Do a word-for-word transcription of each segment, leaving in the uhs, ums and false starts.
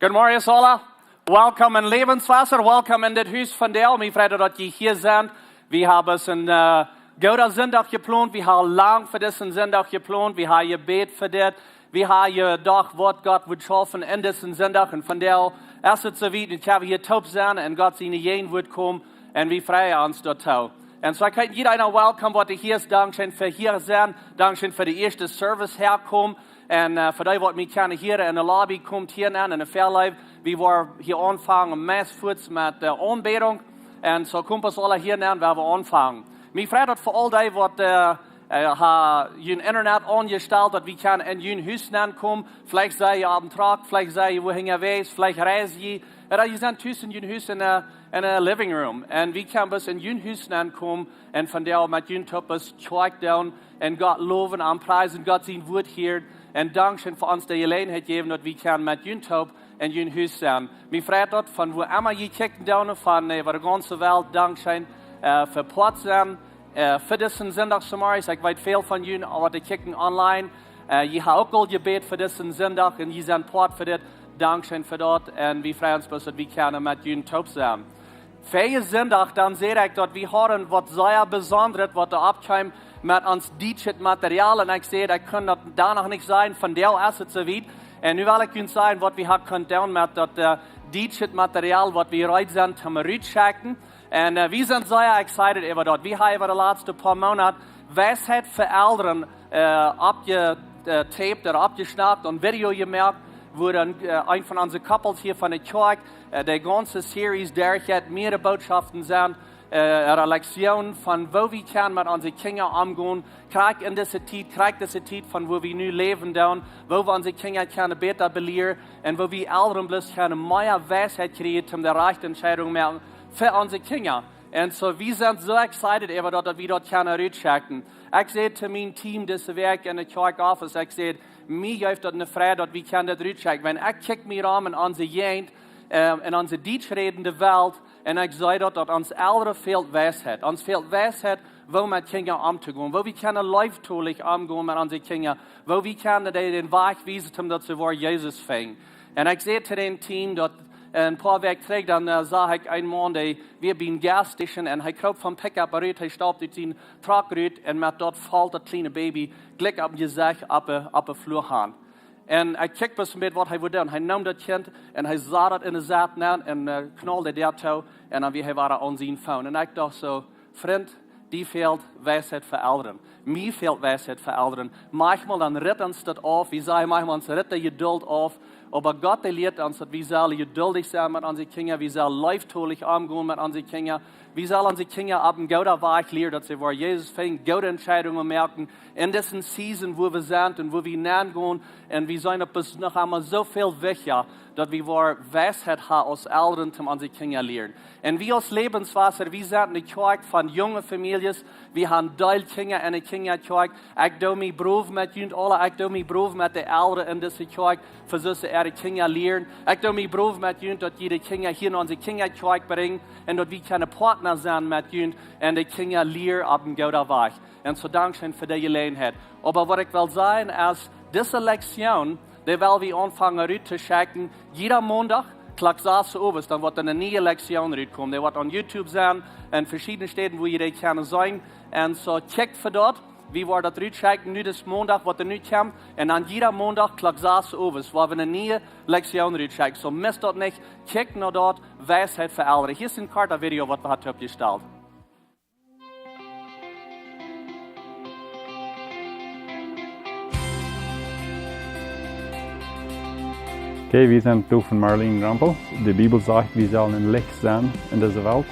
Good morning, Sola. Welcome in Lebenswasser. Welcome in dit Hus vondoag. Mie freit daut jie hia sent. Wie haben een äh, gooden Sindach jeplont. Wie haben lang fa disen Sindach jeplont. Wie haben jebät fa dit. Wie haben jedocht, waut Gott wudd schaufen en disen Sindach. Un vondoag es et soo wiet, nu kjenn wie hia toop sennen un Gott siene Jäajenwoat komen. Un wie freien ons doatoo. Un soo, ekj heet jieda eena welcome, waut hia es. Dankscheen fa hia sennen. Dankscheen fa de ieeschte Service häakomen. Un äh, fa dee, waut mie kjennen hieren en de Lobby, komt hia aun en de Veleef. Wie woaren hia aunfangen, meist fuaz met de Aunbädunk. Un soo komt ons aula hia aun, wua wie aunfangen. Mie freit daut fa aul dee, waut äh, äh, ha jun Internet aunjestalt, daut wie kjennen en jun Hus aunkomen. Veleicht sie jie opp dän Truck, veleicht sie jie wua unjawäajes, veleicht reisen jie. Ooda jie sent tus en jun Hus en de, en de living room. Un wie kjennen bie en jun Hus aunkomen un vondoag met jun toop Kjoakj doonen un Gott lowen, am priesen, Gott sien Wuat hieren. Un dankscheen fa ons de Jeläajenheit jäwen, daut wie kjennen met jun toop en jun Hus sennen. Mie freit daut, von wua emma jie kjikjen doonen, von äh, äwa de gaunze Welt, dankscheen äh, fa Poat sennen äh, fa disen Sindach zemorjes. Ekj weet väl von jun, waut dee kjikjen online. Äh, jie haben uk aul jebät fa disen Sindach un jie sent Poat fa dit. Dankscheen fa daut. Un wie freien ons bloos, daut wie kjennen met jun toop sennen. Väajen Sindach, dan säd ekj, daut wie hauden waut sea Besondret, waut doa oppkjeem met ons dietschet Material. Un ekj säd, ekj kunn daut doa noch nich sajen, vondoag es et soo wiet. Un nu well ekj junt sajen, waut wie haben kunt doonen met daut äh, dietschet Material, waut wie reed sent toom rutschekjen. Un äh, wie sent sea excited äwa daut. Wie haben äwa de latste poa Moonat Weisheit fa Elren äh, oppjetaped ooda oppjeschnappt un Video jemoakt, wua dan äh, een von onse Couples hia von de Kjoakj äh, de gaunze Series derchjeit, mea Bootschoften sent, äh, ooda Lektionen von woo wie kjennen met onse Kjinja omgonen, krakjt en dise Tiet, krakjt dise Tiet von wua wie nu läwen doonen, woo wie onse Kjinja kjennen bäta belieren un woo wie Elren bloos kjennen mea Weisheit kjrieen, om de rajchte Entscheidunk moaken fa onse Kjinja. Un soo, wie sent soo excited äwa daut, daut wie daut kjennen rutschekjen. Ekj säd to mien Team dise Wäakj en de Kjoakj Office, ekj säd, mie jeft daut ne Freid, daut wie kjennen daut rutschekjen. Wan ekj kjikj mie rom en onse Jäajent, äh, en onse dietschrädende Welt, un ekj see daut, daut ons Elren fält Weisheit. Ons fält Weisheit, woo met Kjinja omtogonen. Woo wie kjennen leeftolich omgonen met onse Kjinja. Woo wie kjennen dee dän Wajch wiesen, om daut see wua Jesus finjen. Un ekj säd to daut Team daut äh, een poa Wäakj trigj, dan äh, sach ekj een Maun, dee wia bie een Gas Station un hee kroop vom Pickup rut, hee stappt ut sienen Truck rut un met daut foll daut kjliene Baby jlikj opp daut Jesecht opp de, opp de Flua han. Un ekj kjikj bloos een bät, waut hee wull doonen. Hee neem daut Kjint un hee sad daut en de Sett nenn un äh, knald de Däa too. Un dan wia hee wada aun sien Phone. Un ekj docht soo, Frint, die fält Weisheit fa Elren. Mie fält Weisheit fa Elren. Maunchmol dan rit ons daut auf. Wie sajen maunchmol, ons rit de Jedult auf. Oba Gott, dee lieet ons, daut wie sellen jeduldich sennen met onse Kjinja. Wie sellen leeftolich omgonen met onse Kjinja. Wie sellen onse Kjinja opp een gooden Wajch lieren, daut see wua Jesus finjen, goode Entscheidungen moaken. En dise Season, wua wie sent un wua wie nenn gonen. Un wie seenen, daut es noch emol soo väl wichtja, daut wie wua Weisheit haben aus Elren, om onse Kjinja lieren. Un wie aus Lebenswasser, wie sent ne Kjoakj von junge Famieljes. Wie haben Deel Kjinja en de Kjinjakjoakj. Ekj doo mie brow met junt aula. Ekj doo mie brow met de Elren en dise Kjoakj, fa soo see äare Kjinja lieren. Ekj doo mie brow met junt, daut jie de Kjinja hia en onse Kjinjakjoakj brinjen un daut wie kjennen Partner sennen met junt un de Kjinja lieren opp een gooden Wajch. Un soo, dankscheen fa de Jeläajenheit. Oba waut ekj well sajen es, dise Lektion, dee well wie aunfangen rut to schekjen. Jieda Mondach, Klock sas owes, dan woat doa ne niee Lektion rutkomen. Dee woat opp YouTube sennen, en veschiedne Städen, wua jie dee kjennen seenen. Un soo, kjikjt fa daut. Wie woaren daut rut schekjen, nu dis Mondach, waut doa nu kjemt. Un dan jieda Mondach, Klock sas owes, woa wie ne niee Lektion rut schekjen. Soo, misst daut nich. Kjikjt no daut, Weisheit fa Elren. Hia es een kortet Video, waut wie haben oppjestalt. Okay, wie sent doa von Marlene Rempel. De Bibel sajcht, wie sellen een Licht sennen en dise Welt.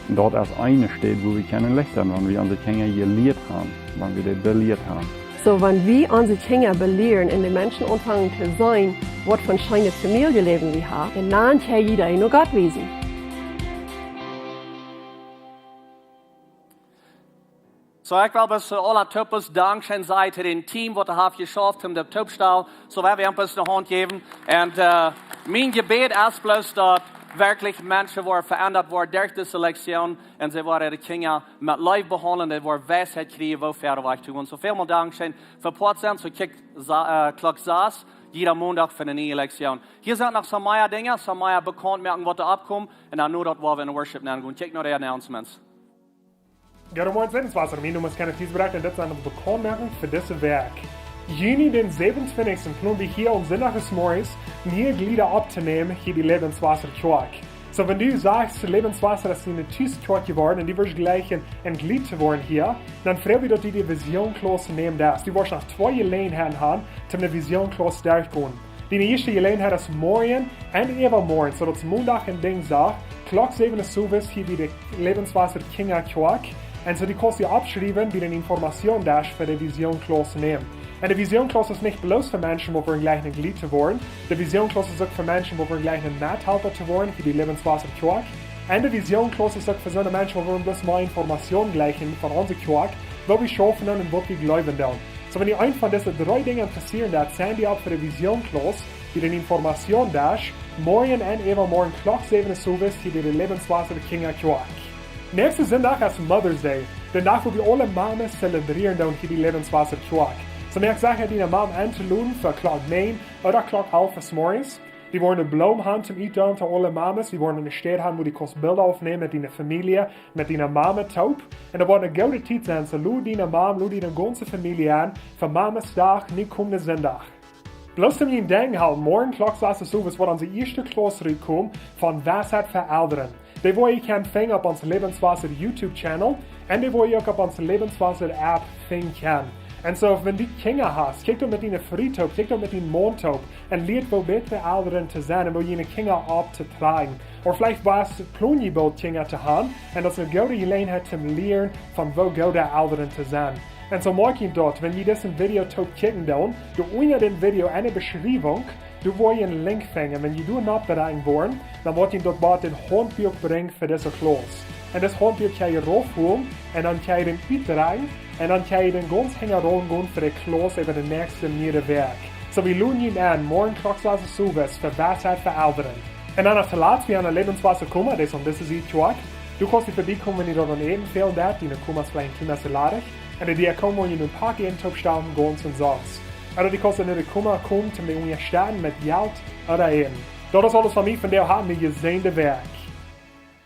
Un daut es eene Städ, wua wie kjennen Licht sennen, wan wie onse Kjinja jelieet haben, wan wie dee belieet haben. Soo, wan wie onse Kjinja belieren un de Menschen aunfangen to seenen, waut fa een scheenet Famieljeläwen wie haben, un dan kjenn jie dee no Gott wiesen. Soo, ekj well bloos aula toop dankscheen sajen to daut Team, waut doa haft jeschauft, om daut tooptostalen. Soo, wie woaren bloos ne Haunt jäwen. Un äh, mien Jebäd es bloos, daut werkjlich Menschen woaren veendat woaren derch dise Lektion. Un see woaren äare Kjinja met Leew behaundlen. Dee woaren Weisheit kjrieen, woo wieda wajch to gonen. Soo, välmol dankscheen fa Poat sennen. Soo, kjikjt sa-, äh, Klock sas. Jieda Mondach fa eene niee Lektion. Hia sent noch soo mea Dinja, soo mea bekaunt moaken, waut doa oppkomen. Un dan nu daut wie en Worship nengonen. Check no de Announcements. Goodemorjen, Lebenswasser. Mien Nomen es Kenneth Giesbrecht un dit sent de Bekauntmoakungen fa dise Wäakj. Juni dän säwenuntwintichsten plonen wie hia aum Sindach zemorjes niee Jlieda opptonämen hia bie Lebenswasser Kjoakj. Soo, wan du sajchst, Lebenswasser es diene Tus Kjoakj jeworden un du wurscht jleichen een Jlied to woaren hia, dan froag wie daut du de Vision Class nämen deist. Du woascht noch twee Jeläajenheiten haben, om de Vision Class derchgonen. De ieeschte Jeläajenheit es morjen un äwamorjen, soo daut es Mondach un Dinjsdach, Klock säwen Uhr owes hia bie de Lebenswasser Kjinja Kjoakj. Un soo du kaust die oppschriewen bie dän Informationsdesk fa de Vision Class nämen. Un de Vision Class es nich bloos fa Menschen, waut wellen jleichen een Jlied to woaren. De Vision Class es uk fa Menschen, waut wellen jleichen een Methalpa to woaren hia bie Lebenswasser Kjoakj. Un de Vision Class es uk fa soone Menschen, waut wellen bloos mea Information jleichen von onse Kjoakj, woo wie schaufen un waut wie jleewen doonen. Soo, wan die eent von dise dree Dinja interessieren, dan sign die opp fa de Vision Class, bie dän Informationsdesk, morjen un äwamorjen Klock säwen Uhr owes hia bie de Lebenswasser Kjinja Kjoakj. Näakjsten Sindach es Mother's Day, dän Dach, wua wie aule Mames zelebrieren doonen hia bie Lebenswasser Kjoakj. Soo, moak secha, diene Mam entoloden fa Klock näajen ooda Klock alf zemorjes. Wie woaren eene Bloom haben toom utdeelen to aule Mames. Wie woaren eene Städ haben, wua du kaust Bilda oppnämen met diene Famielje, met diene Mames toop. Un daut woat eene goode Tiet sennen. Soo, lod diene Mam, lod diene gaunze Famielje en fa Mamesdach, nu komenden Sindach. Bloos toom jie en Denkjen hoolen, morjen Klock sas Uhr owes woat onse ieeschte Class rutkomen von Weisheit fa Elren. Dee woa jie kjennen finjen opp onse Lebenswasser YouTube Channel un dee woa jie uk opp onse Lebenswasser App finjen kjennen. Un soo, wan du Kjinja hast, kjikj daut met diene Fru toop, kjikj daut met dienen Maun toop un lieet, woo bätre Elren to sennen un woo june Kjinja opptotrakjen. Ooda veleicht wia et, plon jie boolt Kjinja to haben, un daut es eene goode Jeläajenheit toom lieren von woo goode Elren to sennen. Un soo moak jie daut, wan jie disen Video toop kjikjen doonen, doa unja dän Video enne Beschriewunk, doa woa jie eenen Link finjen. Wan jie doa nopp drekjen woaren, dan woat jie daut bie dän Haundbuak brinjen fa dise Class. Un dit Haundbuak kjenn jie raufholen un dan kjenn jie dän utdrekjen un dan kjenn jie dän gaunz hinjaraun gonen fa de Class äwa de näakjste mierere Wäakj. Soo, wie loden jie en, morjen Klock sas Uhr owes fa Weisheit fa Elren. Un dan noch toolatst, wie haben een Lebenswasser Koma, dee es aun dise Sied Kjoakj. Du kaust hia verbiekomen, wan die daut aun Äten fält, daut, diene Koma es veleicht een kjlien bät ladich. Un de Diakon woat die een Poa Äten toopstalen, gaunz omsonst. Ooda du kaust en de Koma komen, toom die unjastetten met Jelt ooda Äten. Daut es aules von mie fa vondoag, hab eene jesäajende Wäakj.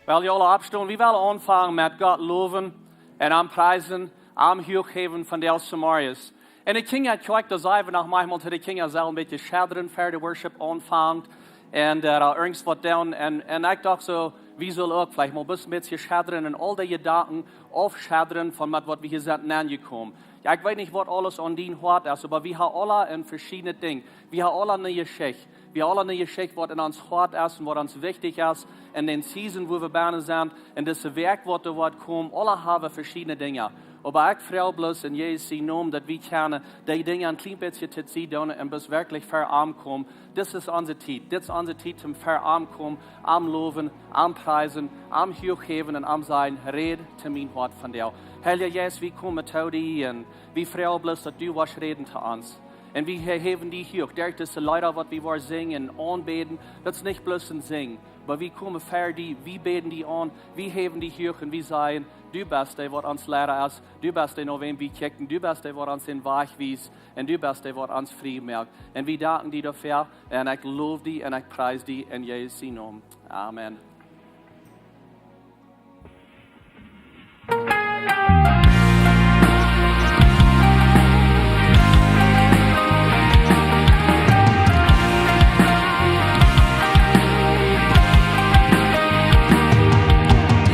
Well jie aule oppstonen, wie wellen aunfangen met Gott lowen un am priesen, am huach häwen von dise Morjes. Un de Kjinja, ekj kjikj, doa sent wie noch maunchmol to de Kjinja selfst een bät schaudren, ver de Worship aunfangt. Un, äh, irjent waut doonen. Un, un ekj docht soo, wie sellen uk veleicht mol bloos een bät schaudren un aul dee Jedanken aufschaudren von met waut wie hia sent aunjekomen. Jo, ekj weet nich, waut aules aun dien Hoat es, oba wie haben aule een veschiednet Dinkj. Wie haben aule eene Jeschicht. Wie haben aule eene Jeschicht, waut en ons Hoat es un waut ons wichtich es. En dän Season, wua wie bennen sent, en dise Wäakj, waut doa woat komen, aule haben veschiedne Dinja. Oba ekj froag bloos en Jesus sienen Nomen, daut wie kjennen dee Dinja een kjlien bät to Sied doonen un bloos werkjlich ver am komen. Dit es onse Tiet. Dit es onse Tiet toom ver am komen, am lowen, am priesen, am huach häwen un am sajen: Räd to mien Hoat vondoag. Heilja Jeist, wie komen to die un wie froagen bloos, daut du woascht räden to ons. Un wie hä-, häwen die huach derch dise Leeda, waut wie woaren sinjen un aunbäden. Daut es nich bloos een Sinjen, oba wie komen ver die, wie bäden die aun, wie häwen die huach un wie sajen: Du best dee, waut ons Leida es, du best dee, no wäm wie kjikjen, du best dee, waut ons dän Wajch wiest, un du best dee, waut ons frie moakt. Un wie danken die doafäa, un ekj low die un ekj pries die en Jesus sienen Nomen. Amen.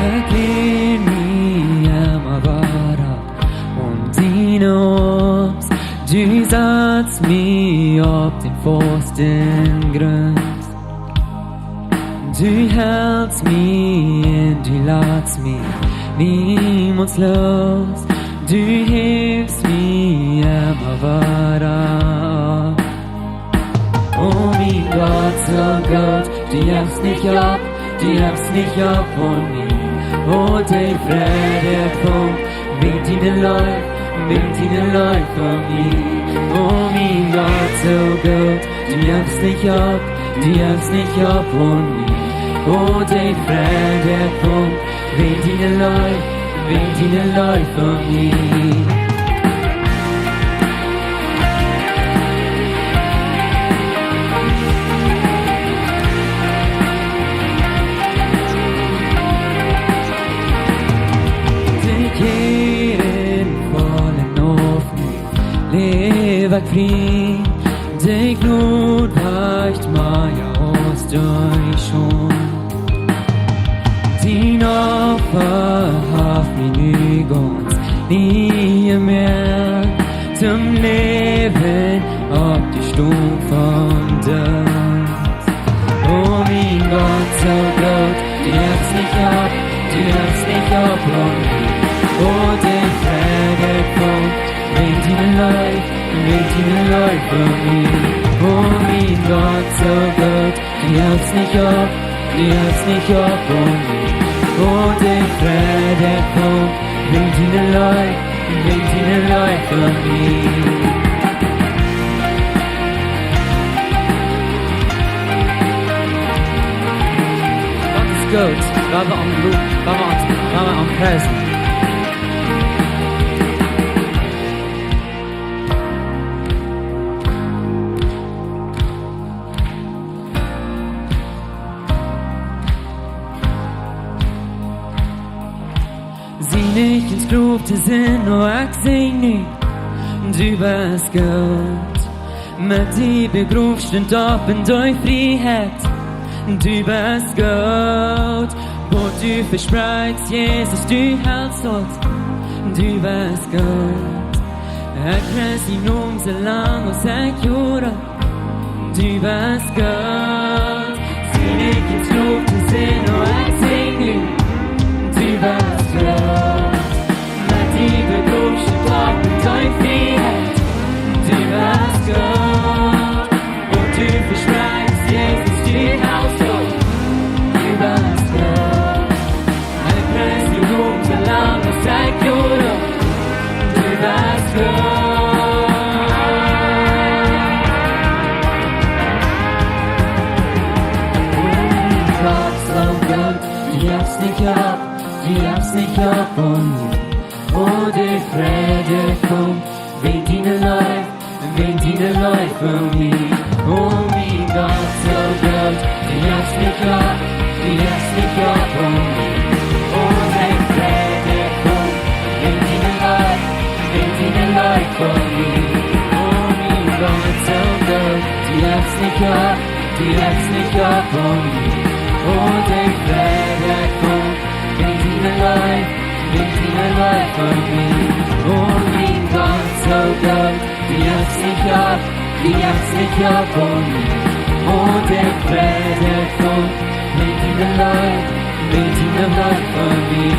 Erklär mie emma wada un die Nomen, du satst mie opp dän fasten Grunt. Du helpst mie un du latst mie niemols loos. Du häfst mie emma wada. O mien Gott, soo goot, du jefst nich opp, du jefst nich opp aun mie. O, dee Fräd, dee kjemt wäajen diene Leew, wäajen diene Leew fa mie. O mien Gott, soo goot, du jefst nich opp, du jefst nich opp aun mie. O, dee Fräd, dee kjemt wäajen diene Leew, wäajen diene Leew fa mie. Frie, de Jnod reicht mea aus de Schund. Dien Opfa haft mie nu gaunz nie mea toom Läwen oppjestonen von Doot. O mien Gott, soo goot, du jefst nich opp, du jefst nich opp, o mien Gott, ekj frei mie von, wäajen diene Leew, wäajen diene Leew fa mie. O mien Gott, soo goot, du jefst nich opp, du jefst nich opp, o mien Gott, ekj frei mie von, wäajen diene Leew, wäajen diene Leew fa mie. Gott es goot, lot wie am lowen, lot wie am, lot wie am priesen. Sie nich een Sklow to sennen, o ekj sie nu, du best goot. Met die begroft, stunt opp en de Frieheit, du best goot. Waut du vesprakjst, Jesus, du helst daut, du best goot. Ekj pries dienen Nomen soo lang aus ekj hia, du best goot. Sie nich een Sklow to sennen, o ekj sie nu, du best goot. Met die begroft, stunt opp en de Frieheit, du best goot. Waut du vesprakjst, Jesus, du helst daut, du best goot. Ekj pries dienen Nomen soo lang aus ekj hia, du best goot. O mien Gott, soo goot, du jefst nich opp, du jefst nich opp, o mien Gott, ekj frei mie von, wäajen diene Leew, wäajen diene Leew fa mie. O mien Gott, soo goot, du jefst nich opp, du jefst nich opp, o mien Gott, ekj frei mie von, wäajen diene Leew, wäajen diene Leew fa mie. O mien Gott, soo goot, du jefst nich opp, du jefst nich opp, o mien Gott, ekj frei mie von, wäajen diene Leew, wäajen diene Leew fa mie. O mien Gott, soo goot, du jefst nich opp, du jefst nich opp, o mien Gott, ekj frei mie von, wäajen diene Leew, wäajen diene Leew fa mie.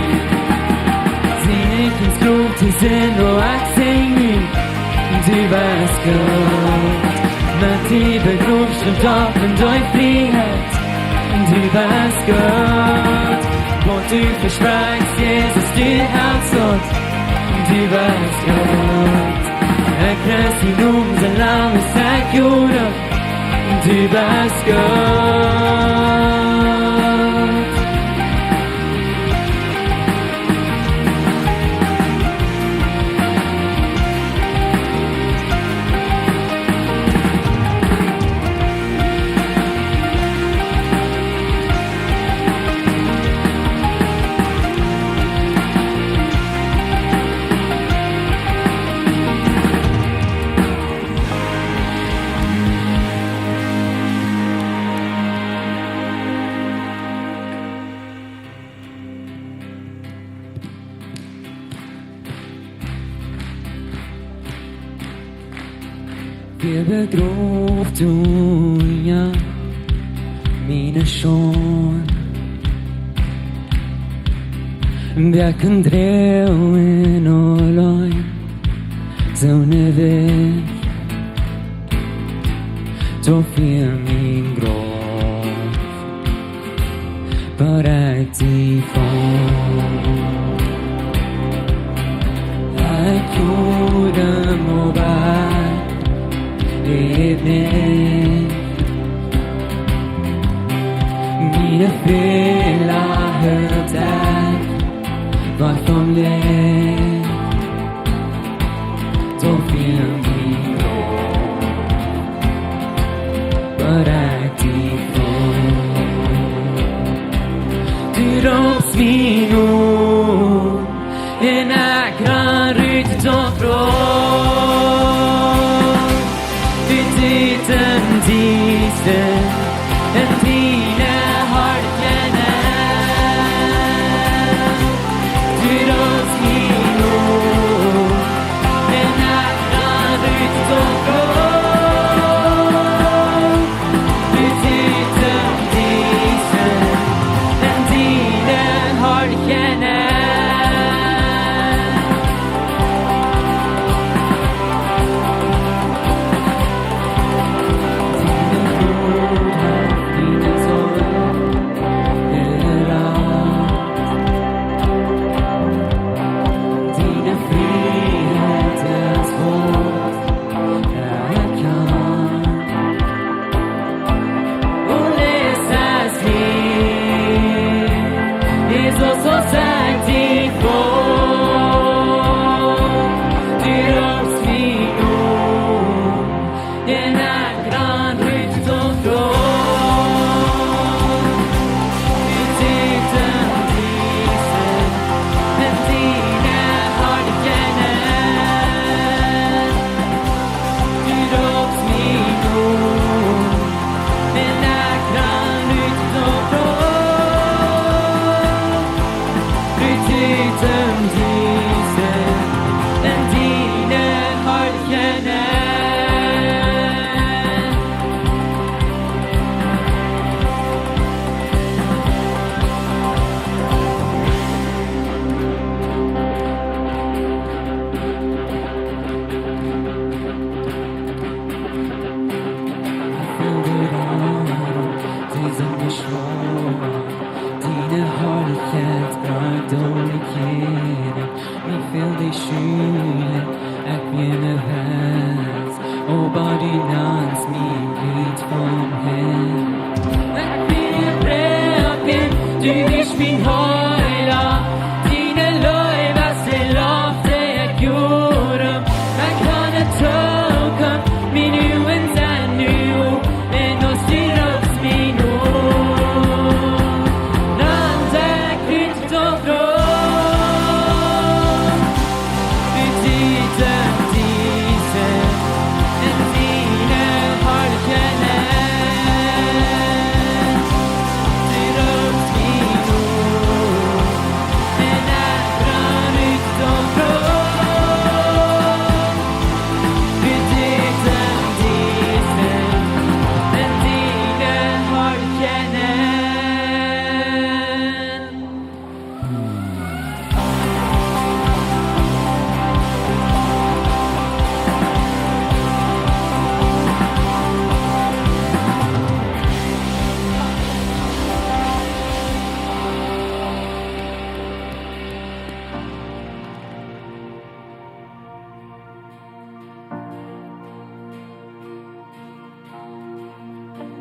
Sie nich een Sklow to sennen, o ekj sie nu, du best goot. Met die begroft, stunt opp en de Frieheit, du best goot. Waut du vesprakjst, Jesus, du helst daut, du best goot. Ekj pries dienen Nomen soo lang aus ekj hia, du best goot. Wäa begrooft unja miene Schorn? Wäa kaun droagen auleen soone Wicht? Doch fa mien Grauf bereit die vor. Ekj hia, oba ekj nich. Miene Fäla hilt ekj wiet vom Licht. Doch fa mien Grauf bereit die vor. Du roopst mie nu, un ekj ran rut daut Grauf. Du nahmst mie ut von Himmel. Ekj sie jebroaken, du best mien Heela. Diene Leew es de Loft, dee ekj adem. Ekj kaun nich tookjennen, miene Uagen sent nu op, un aus du roopst mie no, dan saj ekj: Ekj sie jebroaken.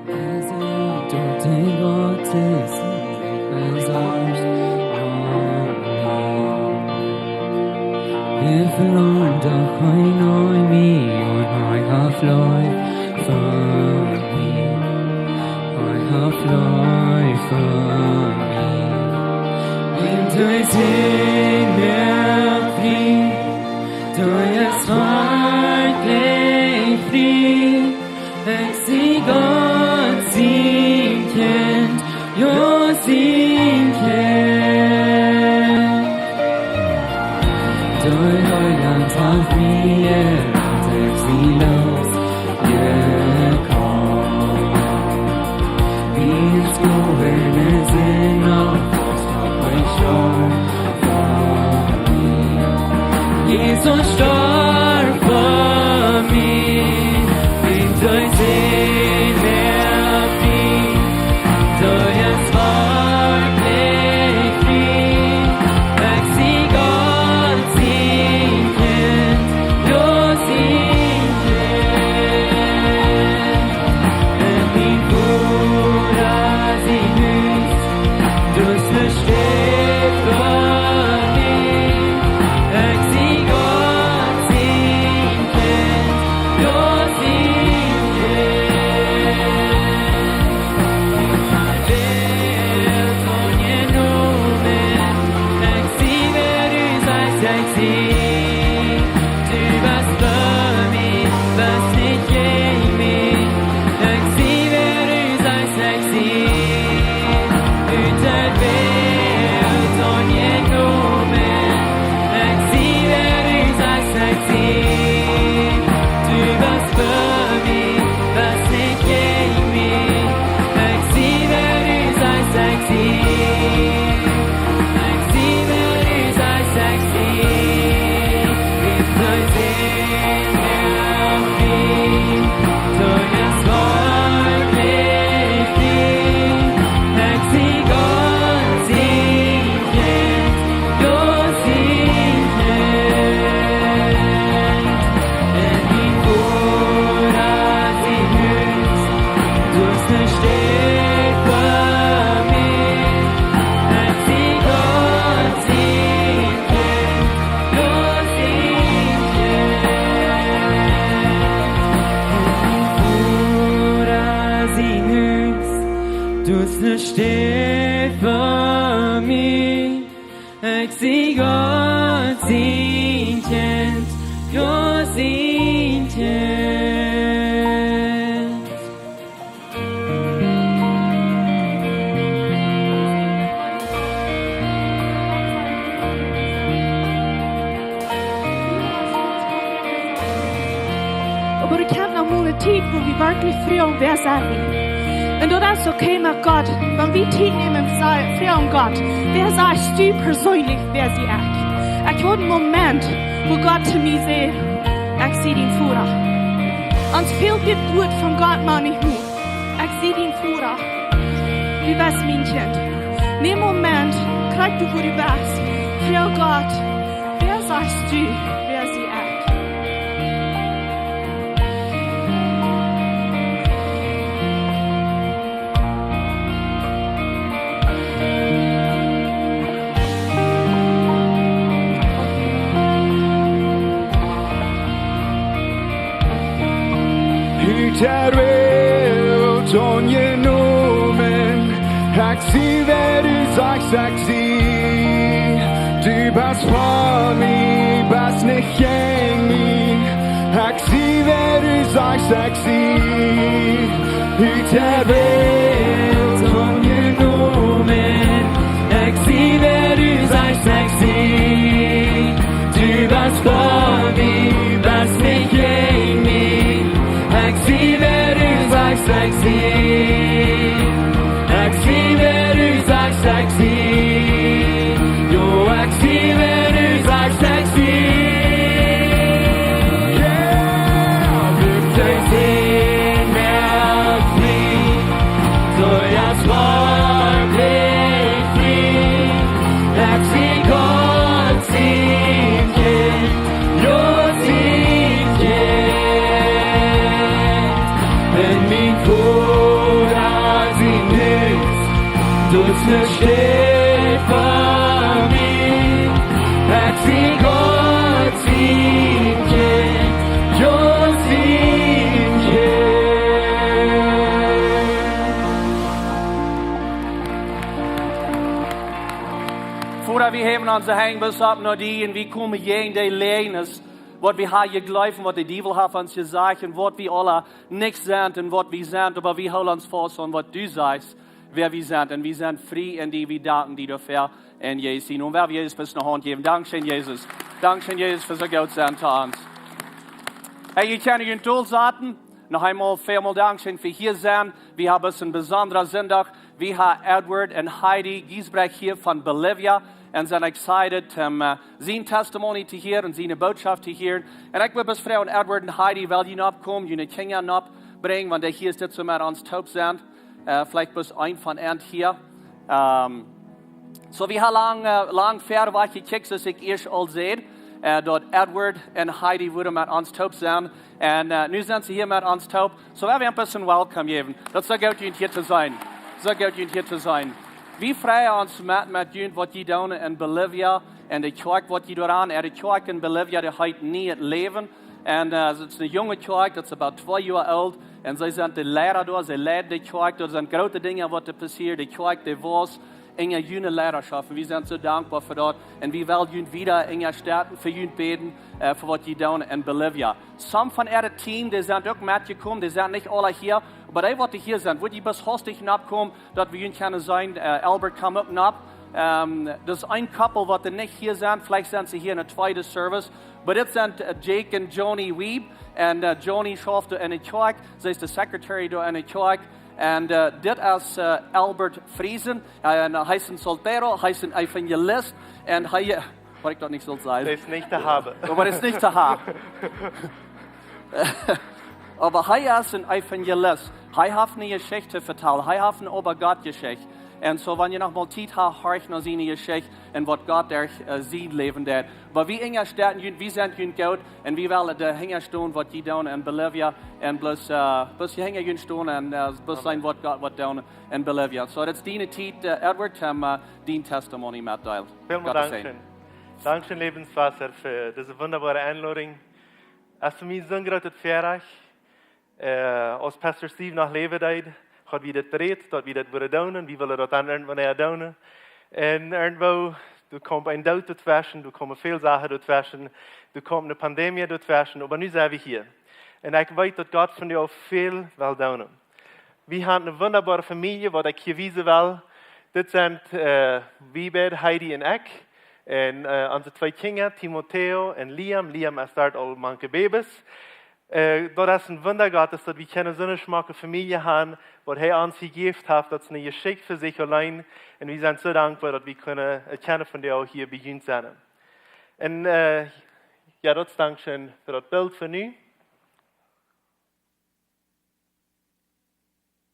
Es es doch de Gott, es es, es es. Amen. Hee velangt doch kjeen Enemy, un hee haft Leew fa mie. Hee haft Leew fa mie. Un hee es mie frie, hee es werkjlich frie. Ekj sie Gott sien Kjint, jo, sien Kjint. Doa Heiland haft mie jerat, ekj sie losjekomen. Mien Sklaw es noch fast opp mien Schoot. Jesus storf fa mie, un hee es mie frie, hee es werkjlich frie. Ekj sie Gott sien Kjint, jo, sien Kjint. En mien Voda sien Hus, doa es ne Städ fa mie. Ekj sie Gott sien Kjint, jo, sien Kjint. Ekj sie wäa du sajchst, ekj sie. Du best fa mie, best nich jäajen mie. Ekj sie wäa du sajchst, ekj sie. Ut de Welt aunjenomen. Ekj sie wäa du sajchst, ekj sie. Du best fa mie, best nich jäajen mie. Ekj sie wäa du sajchst, ekj sie. Ekj sie wäa du sajchst, ekj sie. Ekj sie wäa du sajchst, ekj sie. Doa es werkjlich frie. Ekj sie Gott sien Kjint, jo, sien Kjint. En mien Voda sien Hus, doa es ne Städ fa mie. Ekj sie Gott sien Kjint, jo, sien Kjint. En mien Voda sien Hus, doa es ne Städ fa mie. Ekj sie Gott sien Kjint, jo, sien Kjint. Oba doa kjemt noch mol ne Tiet, wua wie werkjlich froagen: Wäa sent wie? Un daut es okay met Gott, wan wie Tiet nämen, froagen: Gott, wäa sajchst du perseenlich, wäa sie ekj? Ekj haud een Moment, wua Gott to mie säd: Ekj sie dien Voda. Ons fält dit Wuat von Gott mau nich mol. Ekj sie dien Voda. Du best mien Kjint. Näm een Moment, krakjt doa wua du best, froag Gott: Wäa sajchst du, wäa sie ekj? Erwählt, aunjenomen, ekj sie wäa du sajchst ekj sie. Du best fa mie, best nich jäajen mie. Ekj sie wäa du sajchst ekj sie. Erwählt, aunjenomen, ekj sie wäa du sajchst ekj sie. Du best fa mie, best nich jäajen mie. Ekj sie wäa du sajchst ekj sie. Ekj sie wäa du sajchst ekj sie. Jo, ekj sie wäa du sajchst ekj sie. Yeah, du best nich jäajen mie. Du best fa mie. Ekj sie Gott sien Kjint, jo, sien Kjint. Enn mien Voda sien Hus, daut es ne Städ fa mie. Ekj sie Gott sien Kjint, jo, sien Kjint. Voda, wie heewen onse Henj bloos opp no die un wie komen jäajen de Läajes, waut wie haben jejleeft, waut de Diewel haft ons jesajcht un waut wie aula nich sent un waut wie sent, oba wie hoolen ons faust aun waut du sajchst, wäa wie sent. Un wie sent frie enn die, wie danken die doafäa. Enn Jesus sien Nomen, woa wie Jesus bloos ne Haunt jäwen. Dankscheen, Jesus. Dankscheen, Jesus, fa soo goot sennen to ons. Hey, jie kjennen junt dol saten. Noch eemol välmol dankscheen fa hia sennen. Wie haben een besondra Sindach. Wie haben Edward un Heidi Giesbrecht hia von Bolivia. Un sent excited om, äh, sien Testimony to hearen, siene Bootschoft to hearen. Un ekj wull bloos froagen, Edward un Heidi, well jie nopp komen, june Kjinja nopp brinjen, wan dee hia sent, soo met ons toop sent. Äh, veleicht bloos een von an hia. Ähm, soo, wie haben lang, äh, lang ver wajch jekjikjt, soo aus ekj ieescht aul säd, äh, daut Edward un Heidi wudden met ons toop sennen. Un, äh, nu sent see hia met ons toop. Soo, woa wie an een bät welcome jäwen. Daut es soo goot, junt hia to seenen. Soo goot, junt hia to seenen. Wie freien ons met, met junt, waut jie doonen enn Bolivia. Un de Kjoakj, waut jie doa aun, äh, de Kjoakj enn Bolivia, dee heet Nieet Läwen. Un, äh, daut es ne junge Kjoakj, daut es about twee Joa oolt. Un see sent de Liera doa, see leiden de Kjoakj. Doa sent groote Dinja, waut doa passieren. De Kjoakj, dee wauss enn june Lieraschoft. Un wie sent soo dankboa fa daut. Un wie wellen junt wieda unjastetten, fa junt bäden, äh, fa waut jie doonen enn Bolivia. Some von äa Team, dee sent uk metjekomen, dee sent nich aula hia, oba dee, waut hia sent, wudd jie bloos hastich nopp komen, daut wie junt kjennen seenen, äh, Albert, komm uk nopp. Ähm, daut es een Couple, waut nich hia sent, veleicht sent see hia enn de tweede Service, oba dit sent, äh, Jake un Joni Wiebe, un, äh, Joni schauft enn de Kjoakj, see es de Secretary doa enn de Kjoakj, un, äh, dit es, äh, Albert Friesen, un hee es een soltero, hee es een Evangelist, un hee, äh, waut ekj daut nich sull sajen. Daut es nich to haben. Oba daut es nich to haben. Oba hee es een Evangelist. Hee haft ne Jeschicht to vetalen. Hee haft ne Oba-Gott-Jeschicht. Un soo, wan jie noch mol Tiet haben, horcht no siene Jeschicht un waut Gott derch, äh, sien Läwen deed. Oba wie unjastetten junt, wie sent junt goot un wie wellen doahinja stonen, waut jie doonen enn Bolivia. Un bloos, äh, bloos hia hinja junt stonen un, äh, bloos seenen, waut Gott woat doonen enn Bolivia. Soo, daut es diene Tiet, äh, Edward, om, äh, dien Testimony mettodeelen. Välmol Gott säajen. Dankscheen. Dankscheen, Lebenswasser, fa dise wundaboare Enlodunk. Daut es fa mie soon grootet Väarajcht. Äh, aus Pastor Steve noch läwen deed, haud wie daut berät, daut wie daut wudden doonen. Wie wullen daut dan irjentwanea doonen. Un irjentwoo, doa kjemt een Doot doatweschen, doa komen väl Sachen doatweschen, doa kjemt ne Pandemie doatweschen, oba nu sent wie hia. Un ekj weet, daut Gott von doa väl well doonen. Wie haben ne wundaboare Famielje, waut ekj hia wiesen well. Dit sent, äh, wie beid, Heidi un ekj. Un, äh, onse twee Kjinja, Timoteo un Liam. Liam es doa aul mank de Babys. Äh, daut es een Wunda Gottes, daut wie kjennen soone schmocke Famielje haben, waut hee ons jejäft haft, daut es ne Jeschicht fa sikj auleen. Un wie sent soo dankboa, daut wie kjennen, äh, kjennen vondoag hia bie junt sennen. Un, äh, jo, daut es dankscheen fa daut Bilt fa nu.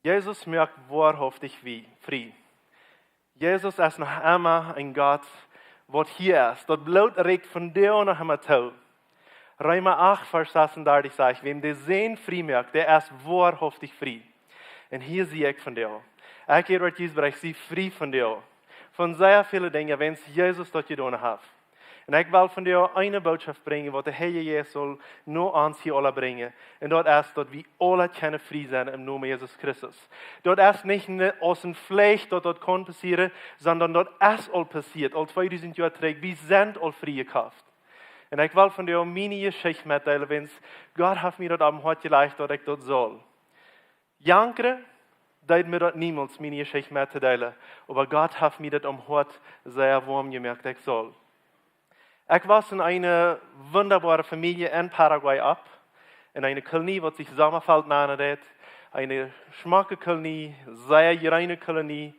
Jesus moakt woarhauftich wie-, frie. Jesus es noch emma een Gott, waut hia es. Daut Bloot rieekjt vondoag noch emma too. Reema acht, Varsch sasuntachentich sajcht: Wäm de Sän frie moakt, dee es woarhauftich frie. Un hia sie ekj vondoag. Ekj, Edward Giesbrecht, sie frie vondoag. Von sea väle Dinja, wiels Jesus daut jedonen haft. Un ekj well vondoag eene Bootschoft brinjen, waut de Herr Jesus saul no ons hia aula brinjen. Un daut es, daut wie aula kjennen frie sennen em Nomen Jesus Christus. Daut es nich ne, aus ne Flicht, daut daut kaun passieren, sonda daut es aul passieet, aul tweedusent Joa trigj. Wie sent aul frie jekoft. Un ekj well vondoag miene Jeschicht metdeelen, wiels Gott haft mie daut opp daut Hoat jelajcht, daut ekj daut saul. Jankren deed mie daut niemols, miene Jeschicht mettodeelen, oba Gott haft mie daut opp daut Hoat sea woam jemoakt, ekj saul. Ekj wia en eene wundaboare Famielje en Paraguay opp, en eene Kolonie, waut sikj Sommerfeld nanen deed, eene schmocke Kolonie, sea reine Kolonie.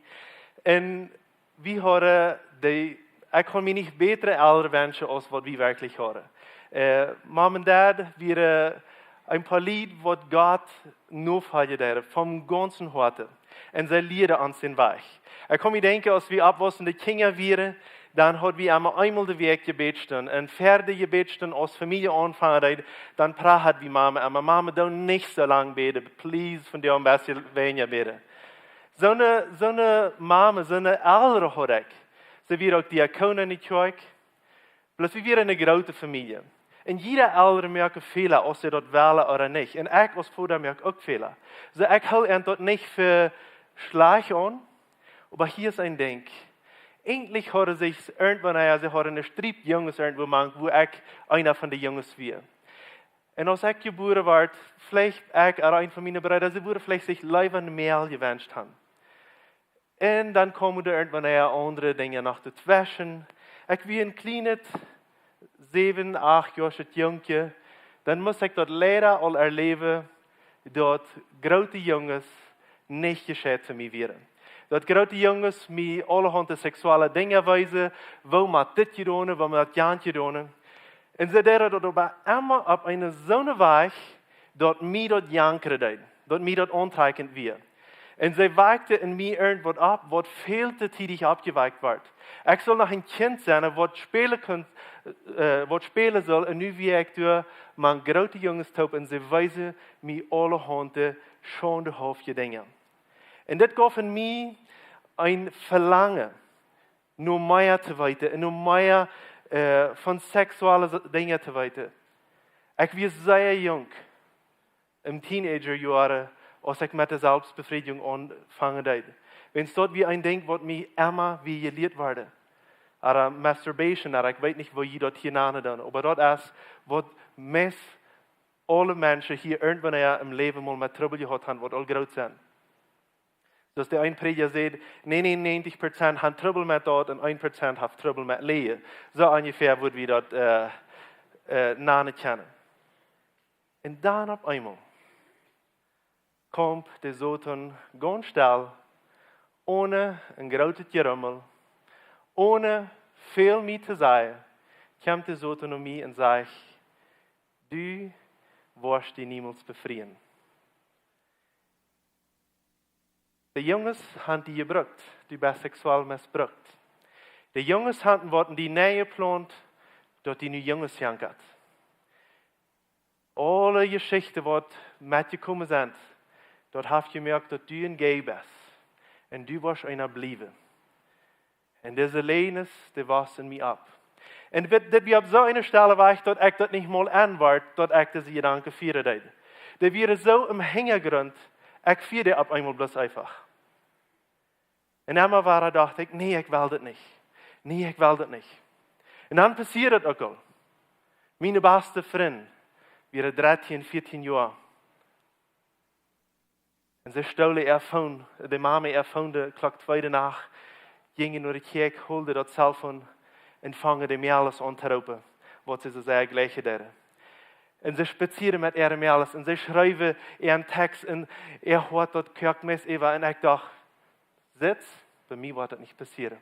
Un wie hauden de, ekj kunn mie nich bätre Elren wenschen aus waut wie werkjlich hauden. Äh, Mom un Dad wieren een poa Lied, waut Gott nofoljen deeden, vom gaunzen Hoaten. Un see lieeden ons dän Wajch. Ekj kaun mie denkjen, aus wie oppwaussende Kjinja wieren, dan haud wie emma eemol de Wäakj Jebädstund. Un ver de Jebädstund aus Famielje aunfangen deed, dan prachad wie Mama emma: "Mama, doo nich soo lang bäden, please, vondoag een bät weinja bäden." Soone, soone Mama, soone Elren haud ekj. See wia uk Diakon en de Kjoakj. Bloos wie wieren eene groote Famielje. Un jieda Elren moakt Fäla, aus see daut wellen ooda nich. Un ekj aus Voda moak uk Fäla. Soo, ekj hool an daut nich fa schlajcht aun, oba hia es een Dinkj. Eejentlich hauden see irjentwanea, see hauden een Striep Junges irjentwoo mank, wua ekj eena von de Junges wia. Un aus ekj jebuaren wort, veleicht ekj ooda een von miene Breeda, see wudden veleicht sikj leewa een Mäakje jewenscht haben. Un dan kjeemen doa irjentwanea aundre Dinja noch totweschen. Ekj wia een kjlienet, säwen, acht Joa oolet Jungkje. Dan must ekj daut leida aul erläwen, daut groote Junges nich jescheit to mie wieren. Daut groote Junges mie aulahaunt seksuelle Dinja wiesen, woo mau dit jedonen, woo mau daut jant jedonen. Un see deeden daut oba emma opp eene soone Wajch, daut mie daut jankren deed, daut mie daut auntrakjent wia. Un see wakjten en mie irjentwaut opp, waut väl too tiedich oppjewakjt wort. Ekj sull noch een Kjint sennen, waut spälen kunn, äh, waut spälen sull, un nu wia ekj doa mank groote Junges toop, un see wiesen mie aulahaunt schaundehauftje Dinja. Un dit jeef en mie een Velangen, no mea to weeten un no mea, äh, von seksuelle Dinja to weeten. Ekj wia sea junk, en Teenagerjoaren, aus ekj met de Selbstbefriedigung aunfangen deed. Wiels daut wia een Dinkj, waut mie emma wia jelieet wort. Ooda Masturbation, ooda ekj weet nich, woo jie daut hia nanen doonen. Oba daut es, waut meist aule Menschen hia irjentwanea em Läwen mol met Trubbel jehaut haben, waut aul groot sent. Soo aus de een Prädja säd, negenundnegentig Prozent haben Trubbel met daut un een Prozent haft Trubbel met läajen. Soo onjefäa wudd wie daut, äh, äh, nanen kjennen. Un dan opp eemol kjemt de Soton gaunz stell, one een grootet Jerummel, one väl mie to sajen, kjemt de Soton no mie un sajcht: "Du woascht die niemols befrieen. De Junges haben die jebrukt, du best seksuell missbrukt. De Junges haben waut en die nenjeplaunt, daut die nu Junges jankat. Aule Jeschichten, waut metjekomen sent, daut haft jemoakt, daut du een Gay best. Un du woascht eena bliewen." Un dise Läajes, dee waussen en mie opp. Un dit, dit wia opp soo eene Stell wajch, daut ekj daut nich mol enwort, daut ekj dise Jedanken fieren deed. Dee wieren soo em Hinjagrunt, ekj fieed dee opp eemol bloos eefach. Un emma wada docht ekj: "Nä, ekj well dit nich. Nä, ekj well dit nich." Un dan passieed et uk aul. Miene baste Frind, wia dartieen, vieetieen Joa. Un see stolen äa Phone, de Mama äa Phone, de Klock twee de Nacht, jinjen no de Kjoakj, holden daut Cellphone un fungen de Mäakjes aun to roopen, waut see soo sea jlikjen deeden. Un see spazieeden met äare Mäakjes un see schreewen äa een Text un äa Hoat daut koakjt meist äwa. Un ekj docht: "Sitst, bie mie woat daut nich passieren.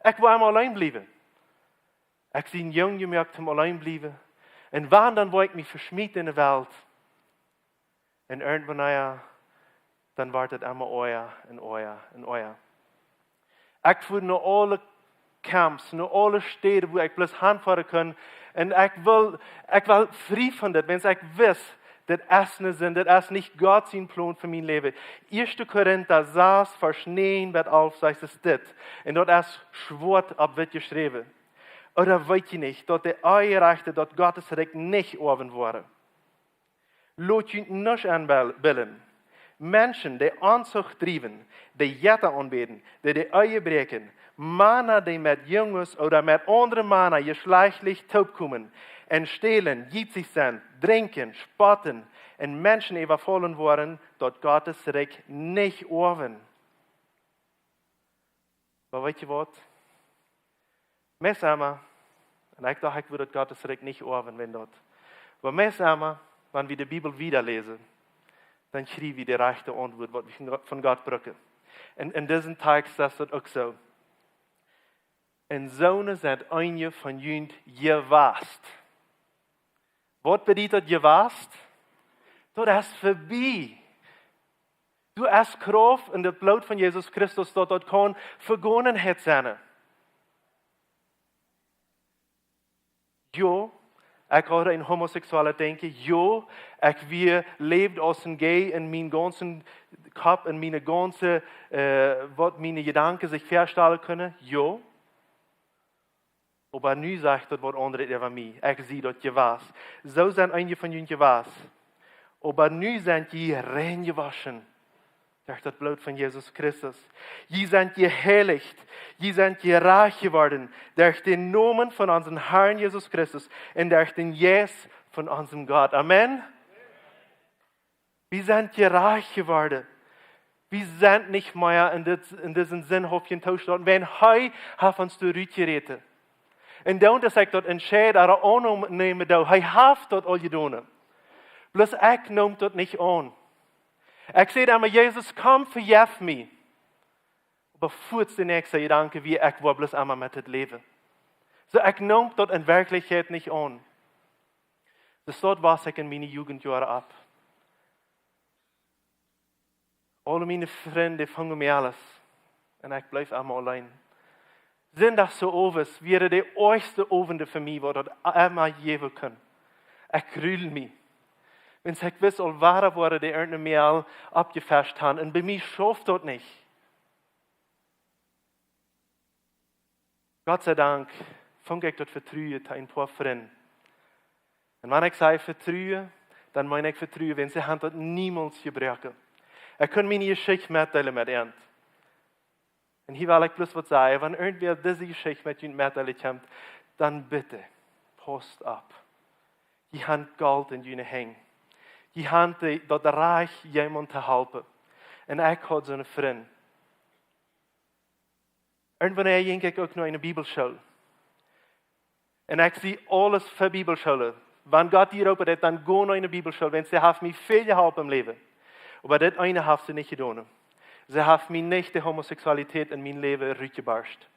Ekj well emma auleen bliewen. Ekj sie jung jemoakt om auleen bliewen. Un wan, dan woa ekj mie veschmieten en de Welt." Un irjentwanea, dan wort et emma oaja un oaja un oaja. Ekj fua no aule Camps, no aule Städen, wua ekj bloos hanfoaren kunn. Un ekj wull, ekj wull frie von dit, wiels ekj wist, dit es ne Sind, dit es nich Gott sien Plon fa mien Läwen. Ieeschte Korinta sas, Varsch näajen bat alf sajcht et dit. Un daut es schwoat opp witt jeschräwen. Ooda weet jie nich, daut de Onjerajchte daut Gottes Rikj nich oawen woaren? Lot junt nuscht enbillen. Menschen, dee Onzucht driewen, dee Jetta aunbäden, dee de Ehe bräakjen, Mana, dee met Junges ooda met aundre Mana jeschlajchtlich toopkomen, un stälen, jietsich sennen, drinkjen, spotten un Menschen äwafaulen woaren, daut Gottes Rikj nich oawen. Oba weet jie waut? Meist emma, un ekj docht, ekj wudd daut Gottes Rikj nich oawen, wan daut. Oba meist emma, wan wie de Bibel wieda läsen, dan kjrie wie de rajchte Auntwuat, waut wie von Gott, von Gott brucken. Un en disen Tekst es daut uk soo. Un soone sent eenje von junt jewast. Waut bediet daut jewast? Daut es verbie. Doa es Krauft en daut Bloot von Jesus Christus, daut daut kaun Vegonenheit sennen. Jo, ekj haud een homosexuellet Denkjen. Jo, ekj wia, läwd aus een Gay en mienen gaunzen Kopp, en miene gaunze, äh, waut miene Jedanken sikj väastalen kunnen. Jo. Oba nu sajcht daut waut aundret äwa mie. Ekj sie daut jewast. Soo sent eenje von junt jewast. Oba nu sent jie rein jewoschen derch daut Bloot von Jesus Christus. Jie sent jeheilicht. Jie sent jerajcht jeworden derch dän Nomen von onsen Harn Jesus Christus un derch dän Jeist von onsem Gott. Amen. Wie sent jerajcht jeworden. Wie sent nich mea en dit, en disen sinhauftjen Toostaunt. Wan hee haft ons doa rutjerat. Un dan, daut ekj daut entscheid, ooda aunnämen doo, hee haft daut aul jedonen. Bloos ekj neem daut nich aun. Ekj säd emma: "Jesus, komm, vejeff mie." Oba fuaz de näakjste Jedanke wia: "Ekj woa bloos emma met dit läwen." Soo, ekj neem daut en Werkjlichkjeit nich aun. Soo, daut wia ekj en miene Jugendjoaren opp. Aule miene Frind fungen Mäakjes. Un ekj bleef emma auleen. Sindachsowents wieren de oajchste Owenten fa mie, waut daut emma jäwen kunn. Ekj grulde mie. Wiels ekj wist, aul wada woaren dee irjent een Mäakje oppjefescht haben. Un bie mie schauft daut nich. Gott sei Dank funk ekj daut Vetruen to een poa Frind. Un wan ekj saj Vetruen, dan meen ekj Vetruen, wiels see haben daut niemols jebroaken. Ekj kunn miene Jeschicht metdeelen met an. Un hia well ekj bloos waut sajen: Wan irjentwäa dise Jeschicht met junt metdeelen kjemt, dan bitte, pausst opp. Jie haben Golt en june Henj. Jie haben de, daut Rajcht, jemaunt to halpen. Un ekj haud soone Frind. Irjentwanea jinkj ekj uk no eene Bibelschool. Un ekj sie aules fa Bibelschoolen. Wan Gott die roopen deit, dan go no eene Bibelschool, wiels see haft mie väl jeholpen em Läwen. Oba dit eene haft see nich jedonen. See haft mie nich de Homosexualität en mien Läwen rutjebarscht.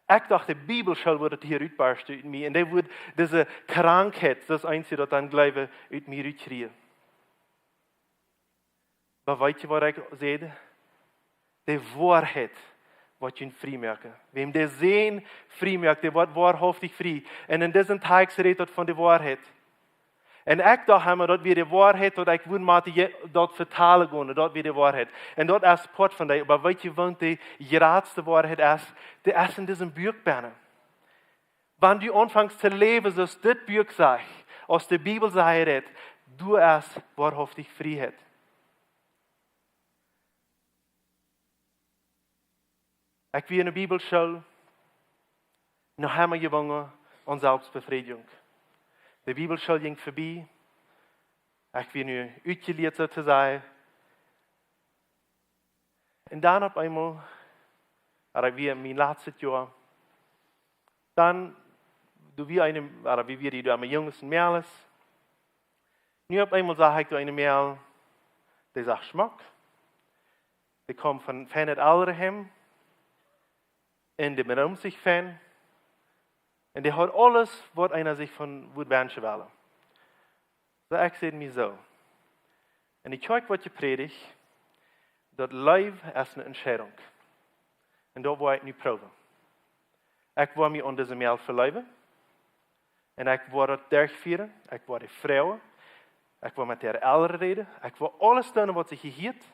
Ekj docht, de Bibelschool wudd daut hia rutbarsten ut mie. Un dee wudd dise Krankheit, soo aus eena daut dan jleeft, ut mie rutkjrieen. Oba weet jie, waut ekj säd? De Woarheit woat junt frie moaken. Wäm de Sän frie moakt, dee woat woarhauftich frie. Un en disen Tekst rät daut von de Woarheit. Un ekj docht emma, daut wia de Woarheit, daut ekj wudd motten je-, daut vetalen gonen, daut wia de Woarheit. Un daut es Poat von dee. Oba weet jie, waut de jratste Woarheit es? Dee es en disen Buak bennen. Wan du aunfangst to läwen, soo aus dit Buak sajcht, aus de Bibel sajcht, doa es woarhauftich Frieheit. Ekj wia en de Bibelschool, noch emma jewungen aun Selfstbefriedjunk. De Bibelschool jinkj verbie. Ekj wia nu utjelieet, soo to sajen. Un dan opp eemol, daut wia mien latstet Joa, dan, doa wia eene, ooda wie wieren doa emma Junges un Mäakjes. Nu opp eemol sach ekj doa eene Mäakje, dee sach schmock. Dee kjeem von feinet Elrenheim. Un dee benoom sikj fein. Un dee haud aules, waut eena sikj von wudd wenschen wellen. Soo, ekj säd mie soo: En de Kjoakj woat jeprädicht, daut Läwen es eene Entscheidunk. Un daut woa ekj nu proowen. Ekj woa mie aun dise Mäakje veläwen. Un ekj woa daut derchfieren. Ekj woa dee froagen. Ekj woa met äare Elren räden. Ekj woa aules doonen, waut sikj jehieet.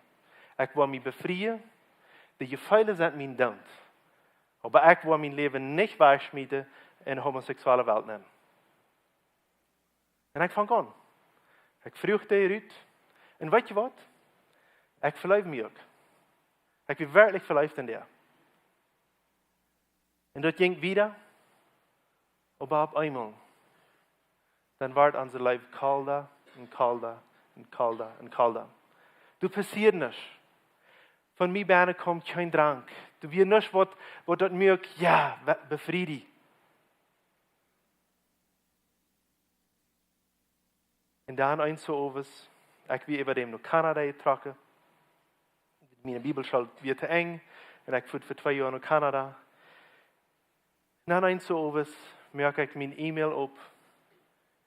Ekj woa mie befrieen. De Jefeele sent mien Doont. Oba ekj woa mien Läwen nich wajchschmieten en de homosexuelle Welt nenn. Un ekj funk aun. Ekj fruach dee rut. Un weetst waut? Ekj veleewd mie uk. Ekj wia werkjlich veleewd en dee. Un daut jinkj wieda, oba opp eemol, dan wort onse Leew kolda un kolda un kolda un kolda. Doa passieed nuscht. Von mie bennen kjeem kjeen Drank. Doa wia nuscht waut, waut daut muak, jo, be-, befriedich. Un dan eenes Owes, ekj wia äwa däm no Kanada jetrocken. Miene Bibelschool wia to Enj un ekj fua fa twee Joa no Kanada. Un dan eenes Owes moak ekj mien E-Mail op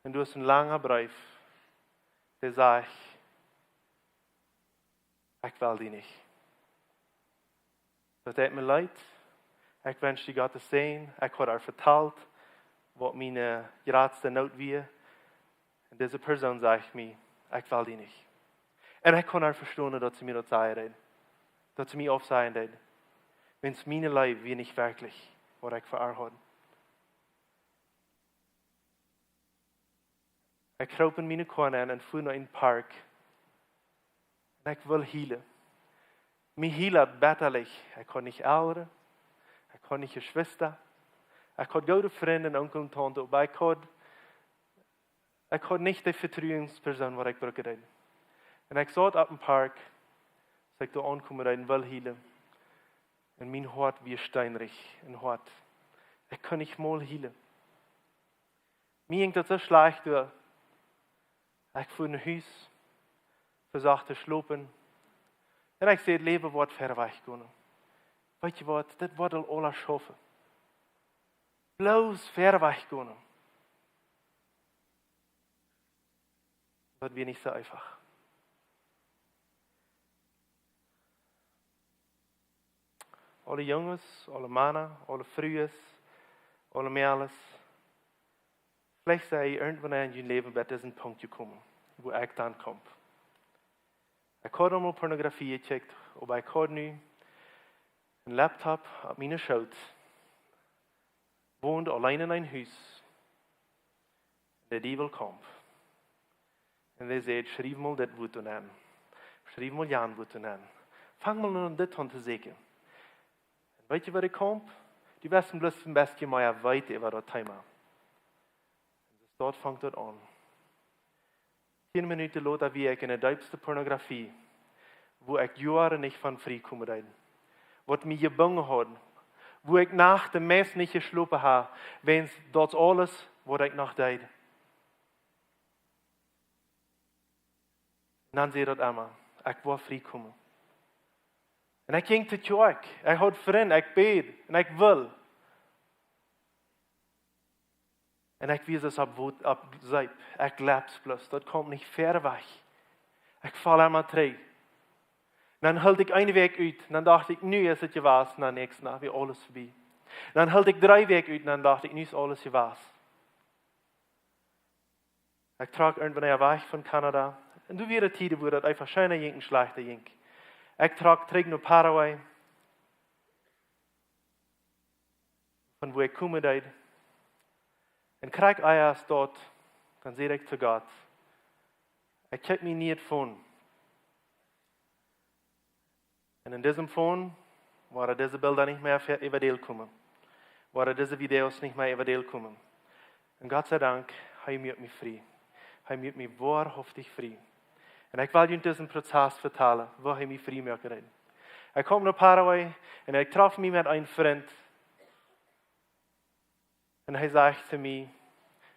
un doa es een langa Breef, dee sajcht: "Ekj well die nich." Daut deit mie leet. Ekj wensch die Gott sienen Säajen. Ekj haud äa vetalt, waut miene jratste Noot wia. Un dise Persoon sajcht mie: "Ekj well die nich." Un ekj kunn äa vestonen, daut see mie daut sajen deed. Daut see mie aufsajen deed. Wiels miene Leew wia nich werkjlich, waut ekj fa äa haud. Ekj kroop en miene Koa nenn un fua no een Park. Un ekj wull hielen. Mie hield daut bettalich. Ekj haud nich Elren. Ekj haud nich Jeschwista. Ekj haud goode Frind, Onkel un Taunte, oba ekj haud, ekj haud nich dee Vetruenspersoon, waut ekj brucken deed. Un ekj saut opp een Park, aus ekj doa aunkomen deed un wull hielen. Un mien Hoat wia steenrich un hoat. Ekj kunn nich mol hielen. Mie jinkj daut soo schlajcht doa. Ekj fua no Hus, vesocht to schlopen. Un ekj säd: "Läwen woat wieda wajchgonen. Weetst waut, dit woat aul aules schaufen. Bloos wieda wajchgonen." Daut wia nich soo eefach. Aule Junges, aule Mana, aule Frues, aule Mäakjes. Veleicht sie jie irjentwanea en jun Läwen bat disen Punkt jekomen, wua ekj dan kjeem. Ekj haud aul mol Pornografie jecheckt, oba ekj haud nu een Laptop opp mienen Schoot, wond auleen en een Hus. De Diewel kjeem. Un dee säd: "Schriew mol dit Wuat doa nenn. Schriew mol jan Wuat doa nenn. Fang mol aun dit aun to sieekjen." Un weetst waut doa kjeem? Du woascht bloos een bät mea weeten äwa daut Thema. Un soo funk daut aun. Tieen Minuten lota wia ekj en de deepste Pornografie, wua ekj Joaren nich von frie komen deed. Waut mie jebungen haud, wua ekj Nachten meist nich jeschlopen haud, wiels daut aules, waut ekj noch deed. Un dan säd daut emma: "Ekj well frie komen." Un ekj jinkj to Kjoakj, ekj haud Frind, ekj bäd un ekj wull. Un ekj wia soo opp Wot-, opp Seep. Ekj läft bloos. Daut kjeem nich wieda wajch. Ekj foll emma trigj. Dan hilt ekj eene Wäakj ut. Dan docht ekj: "Nu es et jewast." Dan näakjste Nacht wia aules verbie. Dan hilt ekj dree Wäakj ut. Dan docht ekj: "Nu es aules jewast." Ekj trock irjentwanea wajch von Kanada. Un doa wieren Tieden, wua daut eefach scheena jinkj un schlajchta jinkj. Ekj trock trigj no Paraguay, von wua ekj komen deed. Un krakjt ea aus daut, dan säd ekj to Gott: "Ekj kjeep mie een nieet Phone. Un en disem Phone woaren dise Bilda nich mea ver-, äwa däl komen. Woaren dise Videos nich mea äwa däl komen." Un Gott sie Dank, hee muak mie frie. Hee muak mie woarhauftich frie. Un ekj well junt disen Prozess vetalen, woo hee mie frie muak deed. Ekj kjeem no Paraguay un ekj trof mie met een Frint. Un hee säd to mie: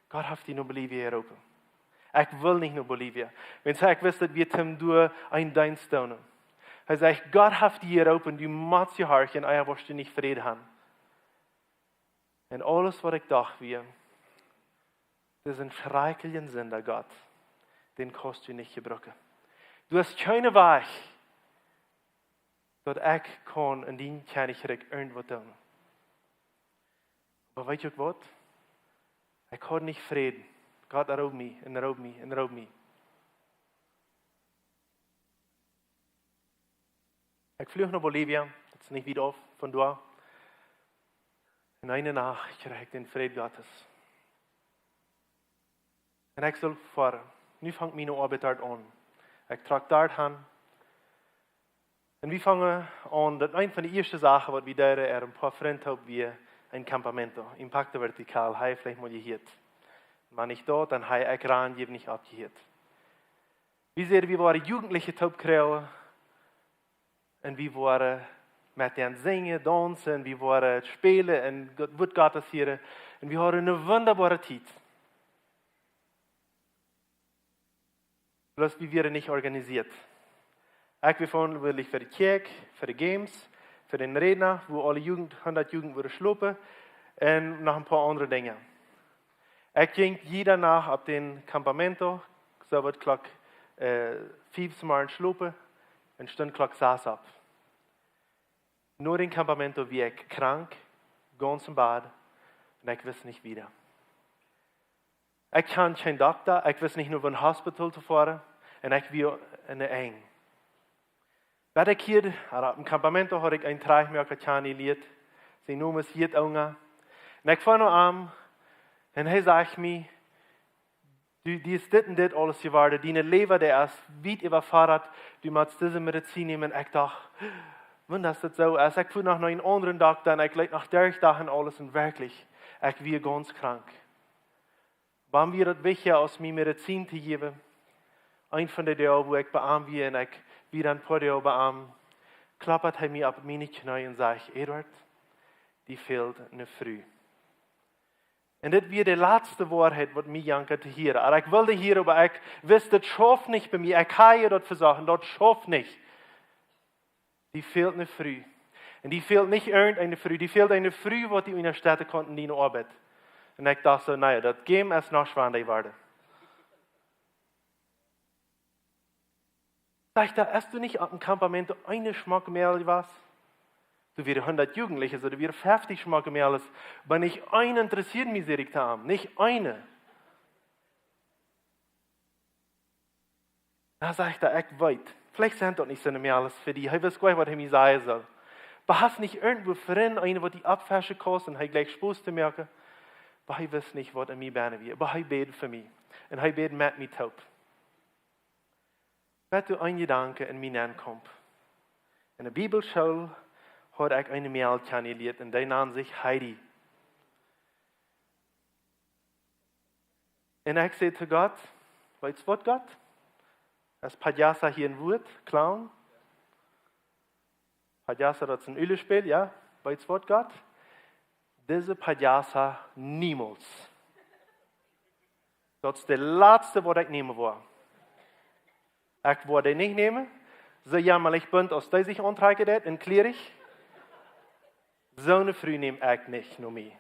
"Gott haft die no Bolivien jeroopen." Ekj wull nich no Bolivien. Wiels ekj wist, daut wia am doa een Deenst doonen. Hee säd: "Gott haft die jeroopen, du motst jehorchen, ea woascht du nich Fräd haben." Un aules waut ekj docht wia: "Dit es een schrakjlicha Sinda, Gott. Dän kaust du nich jebrucken. Du hast kjeene Wajch, daut ekj kaun en dien Kjennichrikj irjentwaut doonen." Oba weetst uk waut? Ekj haud nich Fräd. Gott roopt mie un roopt mie un roopt mie. Ekj fluach no Bolivien, daut es nich wiet auf von doa. Un eene Nacht kjrieech ekj dän Fräd Gottes. Un ekj sull foaren. Nu fangt miene Oabeit doa aun. Ekj trock doa han. Un wie fungen aun, daut eent von de ieeschte Sachen, waut wie deeden, wia een poa Frind toop, wia een campamento, Impacto Vertical, hab jie veleicht mol jehieet. Wan nich daut, dan hab ekj ran, jie haben nich oppjehieet. Wie säden, wie wieren Jugendliche toop kjrieen, un wie wieren met an sinjen, daunsen, wie wieren spälen un Gott, Wuat Gottes hieren. Un wie hauden eene wundaboare Tiet. Bloos wie wieren nich organisieet. Ekj wia veauntwuatlich fa de Kjäakj, fa de Games, fa dän Rädna, wua aule Jugend, hundat Jugend wudden schlopen un noch een poa aundre Dinja. Ekj jinkj jiede Nacht opp dän campamento, soo waut Klock, äh, fief zemorjes schlopen un stunt Klock sass opp. No dän campamento wia ekj krank, gaunz em Bad, un ekj wist nich wieda. Ekj kjand kjeen Dokta, ekj wist nich no een Hospital to foaren, un ekj wia enne Enj. Bat ekj hia, opp een campamento haud ekj een Trajchtmoaka kjanen jelieet, sien Nomen es Jit Unga. Un ekj foa no am, un hee säd mie: "Du, die es dit un dit aules jeworden, diene Lewa, dee es wiet äwafodat, du motst dise Medizin nämen." Ekj docht: "Wan daut soo es?" Ekj foa noch no eenen aundren Dokta un ekj leet noch derchdoagen aules un werkjlich, ekj wia gaunz krank. Bie am wia daut wichtja aus mie Medizin to jäwen. Eent von de Doag, wua ekj bie am wia un ekj wia een poa Doag bie am, kloppt hee mie opp miene Kjnee un säd: "Eduard, die fält eene Fru." Un dit wia de latste Woarheit, waut mie jankad to hieren. Oba ekj wull daut hieren, oba ekj wist, daut schauft nich bie mie. Ekj hab daut vesocht, daut schauft nich. Die fält eene Fru. Un die fält nich irjent eene Fru. Die fält eene Fru, waut die unjastetten kaun en diene Oabeit. Un ekj docht soo: "Na jo, daut Game es noch schwanda jeworden." Sajcht hee: "Hast du nich opp een campamento eene schmocke Mejal jewast? Du, wie hundat Jugendliche, soo, du, wie fefzig schmocke Mejal, oba nich eene interessieed mie, säd ekj to am. Nich eene." Dan sajcht hee: "Ekj weet, veleicht sent daut nich soone Mejal fa die." Hee wist goanich, waut hee mie sajen sull. "Oba hast nich irjentwua Frind, eene, waut die oppfeschen kaun un hee jlikj Spos to moaken?" Oba hee wist nich, waut en mie bennen wia. Oba hee bäd fa mie. Un hee bäd met mie toop. Bat doa een Jedanke en mie nenkjeem. En de Bibelschool haud ekj eene Mejal kjanen jelieet un dee nand sikj Heidi. Un ekj säd to Gott: "Weetst waut, Gott? Es payasa hia een Wuat, Clown? Payasa, daut es een Ulenspel, jo? Weetst waut, Gott? Dise payasa niemols. Daut es de latste, waut ekj nämen woa. Ekj woa dee nich nämen. Soo jämalich bunt aus dee sikj auntrakjen deit un kjlierich, soone Fru näm ekj nich no mie."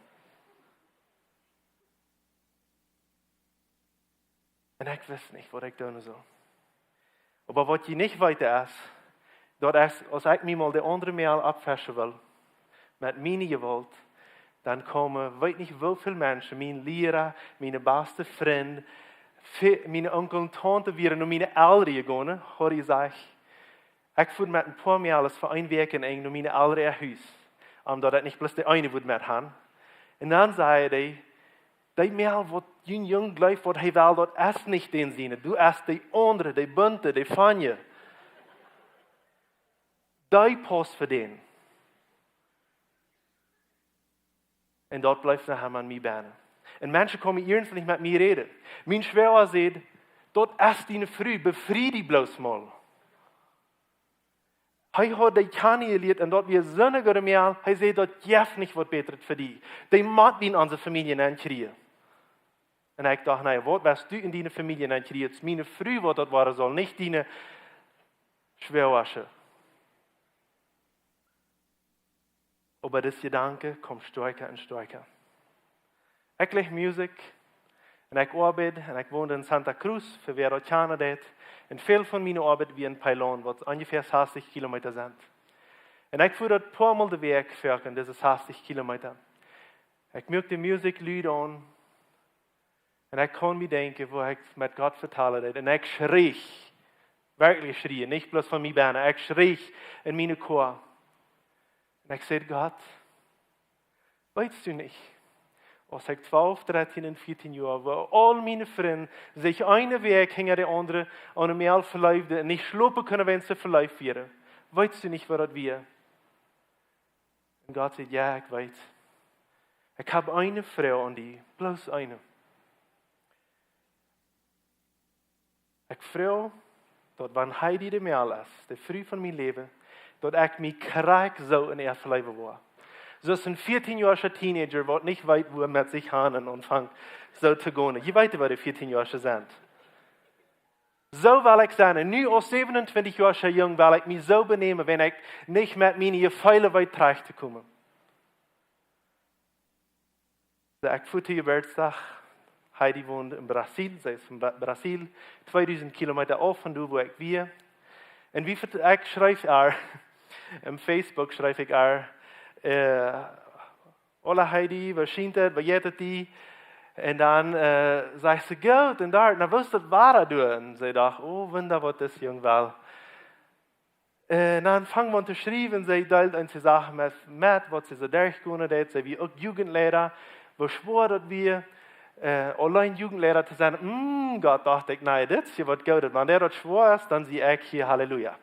Un ekj wist nich, waut ekj doonen sull. Oba waut jie nich weeten es, daut es, aus ekj mie mol de aundre Mejal oppfeschen wull, met miene Jewault, dan kjeemen, weet nich woo väl Menschen, mien Liera, miene baste Frind, ve-, miene Onkel un Taunte wieren no miene Elren jegonen, haud ekj jesajcht. Ekj fua met een poa Mejales fa eene Wäakj en Enj no miene Elren äa Hus, om daut ekj nich bloos de eene wudd met han. Un dan säden dee: "Dee Mejal, waut jun Jung jleeft, waut hee well, daut es nich dän siene. Du es de aundre, de bunte, de fanje. Dee paust fa dän." Un daut bleef noch emma en mie bennen. Un Menschen kjeemen iernstlich met mie räden. Mien Schwoaga säd: "Daut es diene Fru, befrie die bloos mol." Hee haud dee kjanen jelieet un daut wia soone goode Mejal. Hee säd: "Daut jeft nich waut bätret fa die. Dee mott wie en onse Famielje nenkjrieen." Un ekj docht: "Na jo, waut west du en diene Famielje nenkjrieen? Daut es miene Fru, waut daut woaren saul, nich diene Schwoaga." Oba dis Jedanke kjeem stoakja un stoakja. Ekj leet Musikj un ekj oabeid un ekj wond en Santa Cruz, fa wäa daut kjanen deit. Un väl von miene Oabeit wia en Pailon, waut onjefäa sastich Kilometa sent. Un ekj fua daut poamol de Wäakj foaken, dise sastich Kilometa. Ekj muak de Musikj lud aun. Un ekj kaun mie denkjen, woo ekj met Gott vetalen deed. Un ekj schreech, werkjlich schreech, nich bloos von mie bennen. Ekj schreech en miene Koa. Un ekj säd: "Gott, Weetst du nich, aus ekj twalf, dartieen un vieetieen Joa wia, aul miene Frind sikj eene Wäakj hinja de aundre aun een Mäakje veleewden un nich schlopen kunnen, wan see veleeft wieren. Weetst du nich, waut daut wia? Un Gott säd: "Jo, ekj weet. Ekj hab eene Froag aun die, bloos eene. Ekj froag, daut wan Heidi de Mejal es, de Fru von mien Läwen, daut ekj mie krakjt soo enn äa veleewen woa." Soo aus een vieetieenjoaja Teenager, waut nich weet, woo hee met sikj aunfangt, soo to gonen. Jie weeten, waut de vieetieenjoaja sent. Soo well ekj sennen. Un nu aus säwenuntwintich Joa Jung well ekj mie soo benämen, wan ekj nich met miene Jefeelen weet trajcht to komen. Soo, ekj fua to Jeburtsdach. Heidi wont enn Brasil. See es von Bra-, Brasil, tweedusent Kilometa auf von doa, wua ekj wia. Un wie vert-, ekj schreef äa, enn Facebook schreef ekj äa, äh, "Hola Heidi, woo schient et, woo jeit et die?" Un dan, äh, sajcht see: "Goot." Un dan, na, woo es daut Wada doa? Un see docht: "Oh, wunda, waut es Jung well." Un dan funk wie aun to schriewen, see deelt eenje Sachen met, met waut see soo derchjegonen deed. See wia uk Jugendleida, woo schwoa daut wia, äh, auleen Jugendleida to sennen. Mm, Gott, docht ekj, na, dit es je waut Goodet. Wan daut schwoa es, dan sie ekj hia, Halleluja.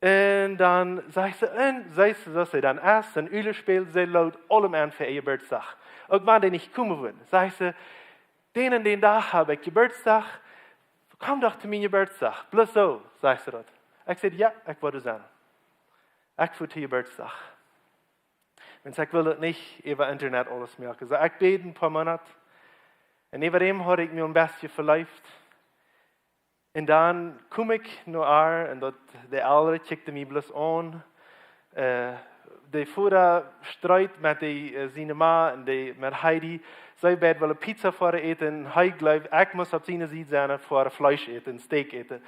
Un dan sajcht see, un sajcht see, soo aus see dan es, een Ulenspel, see lod aulem enn fa äa Jeburtsdach. Uk wan dee nich komen wullen. Sajcht see: "Dän un dän Dach hab ekj Jeburtsdach, komm doch to mien Jeburtsdach." Bloos soo, sajcht see daut. Ekj säd: "Jo, ekj woa doa sennen." Ekj fua to Jeburtsdach. Wiels ekj wull daut nich äwa Internet aules moaken. Soo, ekj bäd een poa Moonat. Un äwa däm haud ekj mie een bät veleeft. Un dan kjeem ekj no äa un daut, de Elren kjikjten mie bloos aun. Äh, de Voda street met de, äh, siene Ma un de, met Heidi. See beid wullen Pizza fa äten un hee jleewd, ekj must opp siene Sied sennen fa Fleesch äten, Steak äten.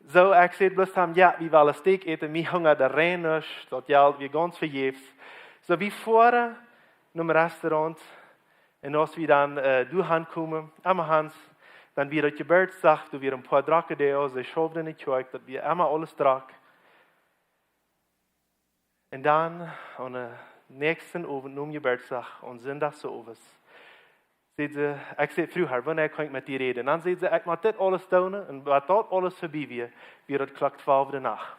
Soo, ekj säd bloos dan: "Jo, wie wellen Steak äten, mie hungad rein nich, daut Jelt wia gaunz vejäfs." Soo, wie fuaren nom Restaurant un aus wie dan, äh, doa aunkomen, emma Hans, dan wia daut Jeburtsdach, doa wieren een poa drocke Doag, see schauften enne Kjoakj, daut wia emma aules drock. Un dan, aun dän näakjsten Owent, nom Jeburtsdach, aun Sindach soo owes, säd see, ekj säd: "Fru Hart, wanea kaun ekj met die räden?" Dan säd see: "Ekj mott dit aules doonen." Un wan daut aules verbie wia, wia daut Klock twalf de Nacht.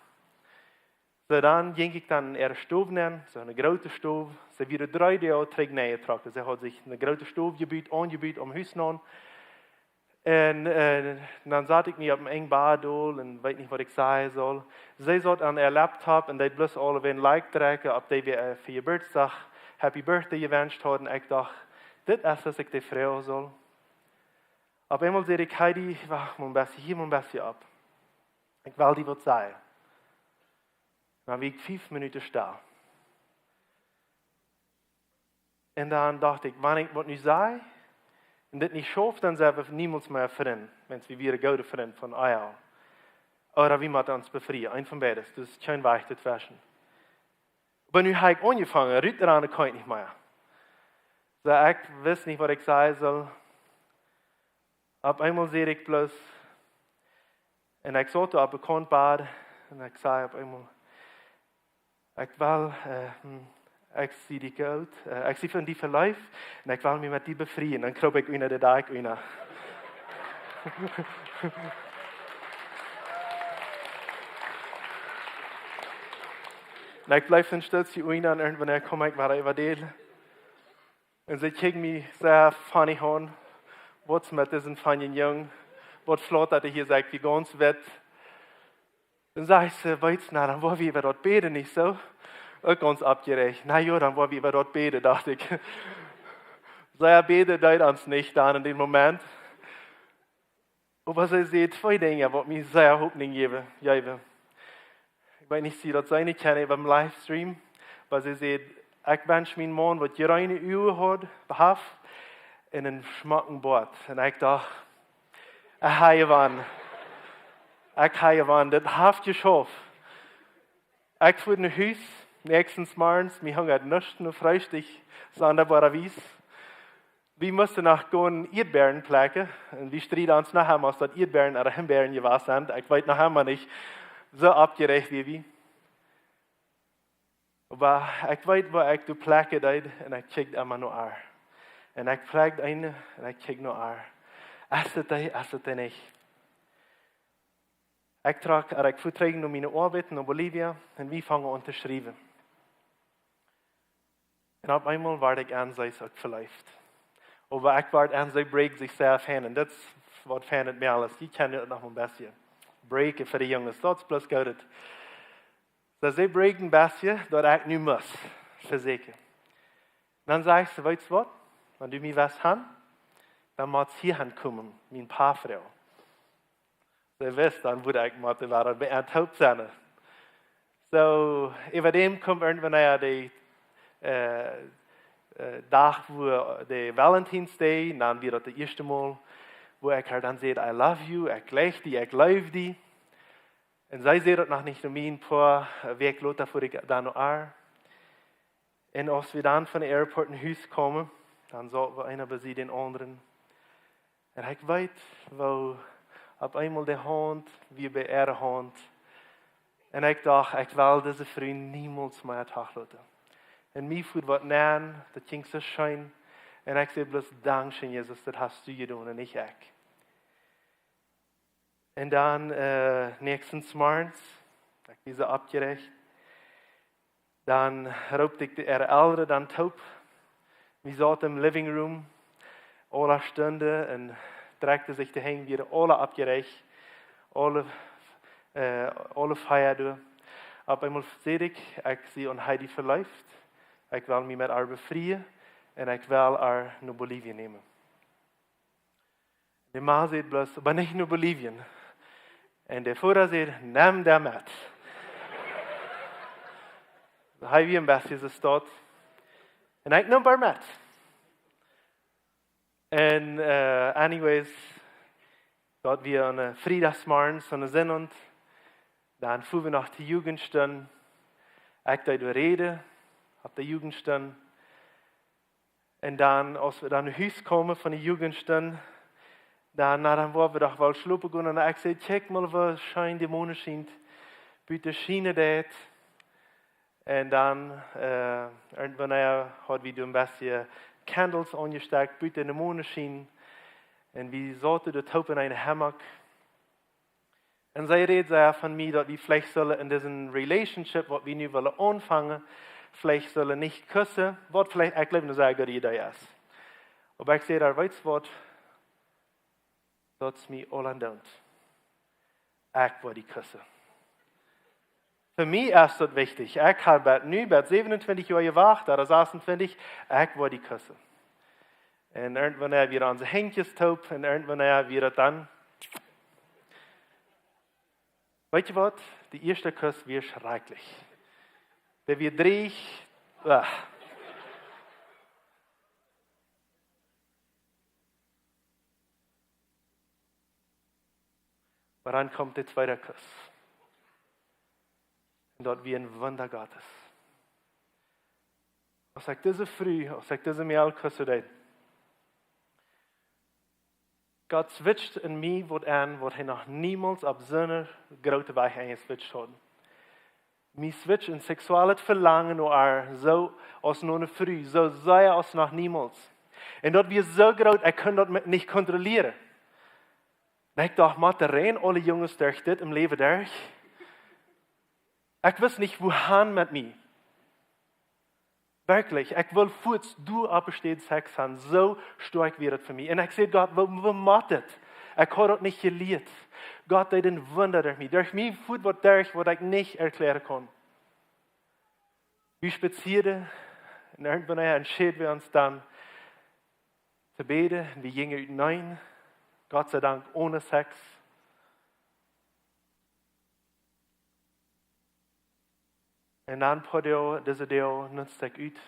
Soo, dan jinkj ekj dan enn äare Stow nenn, soo eene groote Stow. See wia dree Doag trigj nenjetrocken. See haud sikj eene groote Stow jebut, aunjebut, om Hus nenn. Un, äh, dan saut ekj mie opp een enj Bad dol un weet nich, waut ekj sajen sull. See saut aun äa Laptop un deed bloos aulewäajen Likes drekjen, opp dee wia, äh, fa Jeburtsdach Happy Birthday jewenscht haud. Un ekj docht: "Dit es, waut ekj die froagen sull." Opp eemol säd ekj: "Heidi, wacht mau een bät, hia mau een bät opp. Ekj well die waut sajen." Dan wia ekj fief Minuten stell. Un dan docht ekj: "Wan ekj waut nu saj un dit nich schauf, dan sent wie niemols mea Frind, wiels wie wieren goode Frind von ea aun. Ooda wie motten ons befrieen, eent von beides, doa es kjeen Wajch doatweschen." Oba nu hab ekj aunjefongen, rut rannen kunn ekj nich mea. Soo, ekj wist nich, waut ekj sajen sull. Opp eemol säd ekj bloos, un ekj saut doa opp een Bad, un ekj säd opp eemol: "Ekj well, äh, hm, ekj sie die goot, äh, ekj sie von die veleeft, un ekj well mie met die befrieen." Dan kroop ekj unja de Dakj unja. Un ekj bleef een Stootje unja un irjentwanea kjeem ekj wada äwa däl. Un see kjikjt mie sea funny aun. Waut es met disen funny Jung? Waut flaut daut hia, saj ekj, gaunz wit? Un sajcht see: "Weetst, na, dan woa wie äwa daut bäden, nich soo?" Uk gaunz oppjeräacht. "Na jo, dan woa wie äwa daut bäden," docht ekj. Sea bäden deed ons nich dan enn dän Moment. Oba see säd twee Dinja, waut mie sea Hopninj jeewen, jeewen. Ekj weet nich, aus jie daut seenen kjennen äwa dän Livestream, oba see säd: "Ekj wensch mien Maun waut jreene Uagen haud, haft, un een schmocken Boat." Un ekj docht: "Ekj hab jewonn. Ekj hab jewonn. Dit haft jeschauft." Ekj fua no Hus, näakjsten Morjes, mie hungad nuscht no Freestikj, sondaboaderwies. Wie musten noch gonen Ieedbäaren plekjen. Un wie strieden ons noch emma, aus daut Ieedbäaren ooda Himbeeren jewast sent. Ekj weet noch emma nich. Soo oppjeräacht wia wie. Oba ekj weet, wua ekj doa plekjen deed, un ekj kjikjt emma no äa. Un ekj plekjt eene un ekj kjikjt no äa. Es daut dee, es daut dee nich? Ekj trock, ekj fua trigj no miene Oabeit no Bolivia un wie fungen aun to schriewen. Un opp eemol wort ekj en see uk veleeft. Oba ekj wort en see, break sikj sea fein. Un daut es waut fein et mie aules. Jie kjennen daut noch een bestje breaken fa de Junges. Daut es bloos goot. Soo, see breaken een bestje, daut ekj nu must vesäakjen. Dan sajcht see: "Weetst waut? Wan du mie west han, dan motst hia han komen, mien Pa froagen." See wist, dan wudd ekj mott de Welt bie an toop sennen. Soo, äwa däm kjeem irjentwanea de, äh, äh, Dach, wua de Valentine's Day, dan wia daut daut ieeschte Mol, wua ekj äa dan säd: "I love you, ekj leew die, ekj leew die." Un see säd daut noch nich no mie, een poa Wäakj lota fua ekj dan no äa. Un aus wie dan von de Airport no Hus kjeemen, dan sauten wie eena bie dän aundren. Un ekj weet, woo opp eemol de Haunt wia bie äare Haunt. Un ekj docht, ekj well dise Fru niemols mea trigj loten. Un mie fua waut nenn, daut jinkj soo scheen. Un ekj säd bloos: "Dankscheen, Jesus, daut hast du jedonen un nich ekj." Un dan, äh, näakjsten Morjes, ekj wia soo oppjeräacht, dan roopt ekj de, äare Elren dan toop. Wie sauten em Living Room, aula stunden un drekjten sikj de Henj, wieren aula oppjeräacht, aule, äh, aule Fia doa. Opp eemol säd ekj: "Ekj sie aun Heidi veleeft, ekj well mie met äa befrieen un ekj well äa no Bolivien nämen." De Ma säd bloos: "Oba nich no Bolivien." Un de Voda säd: "Nem dee met." Hee wia een bestje soo stolt. Un ekj neem äa met. Un, äh, anyways, daut wia een, äh, Friedachmorjes, soone Senn, un dan fua wie no de Jugendstund. Ekj deed doa räden opp de Jugendstund. Un dan, aus wie dan no Hus kjeemen von de Jugendstund, dan, na, dan wullen wie doch woll schlopen gonen. Un ekj säd: "Kjikj mol, woo scheen de Mon schient. Buten schienen deit." Un dan, äh, irjentwanea haud wie doa een bestje Candles aunjestakjt, buten de Mon schien. Un wie sauten doa toop en een Hammock. Un see räd sea von mie, daut wie veleicht sullen en dise Relationship, waut wie nu wellen aunfangen, veleicht sullen nich kussen, waut veleicht, ekj jleew, eene sea goode Idee es. Oba ekj säd äa: "Weetst waut? Daut es mie aul aun doont. Ekj woa die kussen." Fa mie es daut wichtich. Ekj hab bat nu, bat säwenuntwintich Joa jewacht, ooda sasuntwintich, ekj woa die kussen. Un irjentwanea wia onse Henj toop, un irjentwanea wia daut dan. Weetst du waut? De ieeschte Kuss wia schrakjlich. Dee wia dreech. Ah. Oba dan kjeem de tweede Kuss. Un daut wia een Wunda Gottes. Aus ekj dise Fru, aus ekj dise Mejal kussen deed, Gott switcht en mie waut aun, waut hee noch niemols opp soone groote Wies aunjeswitcht haud. Mie switcht een seksuellet Velangen no äa, soo aus no eene Fru, soo sea aus noch niemols. Un daut wia soo groot, ekj kunn daut met, nich kontrollieren. Un ekj docht: "Mott, dee rennen aule Junges derch dit em Läwen derch?" Ekj wist nich, wua han met mie. Werkjlich, ekj wull fuaz doa opp de Städ Sex han, soo stoakj wia daut fa mie. Un ekj säd: "Gott, woo, woo mott daut? Ekj haud daut nich jelieet." Gott deed een Wunda derch mie. Derch mie fua waut derch, waut ekj nich erkjläaren kunn. Wie spazieeden, un irjentwanea entscheeden wie ons dan to bäden, un wie jinjen uteneen, Gott sei Dank one Sex. Un dan een poa Doag, dise Doag, nutz ekj ut.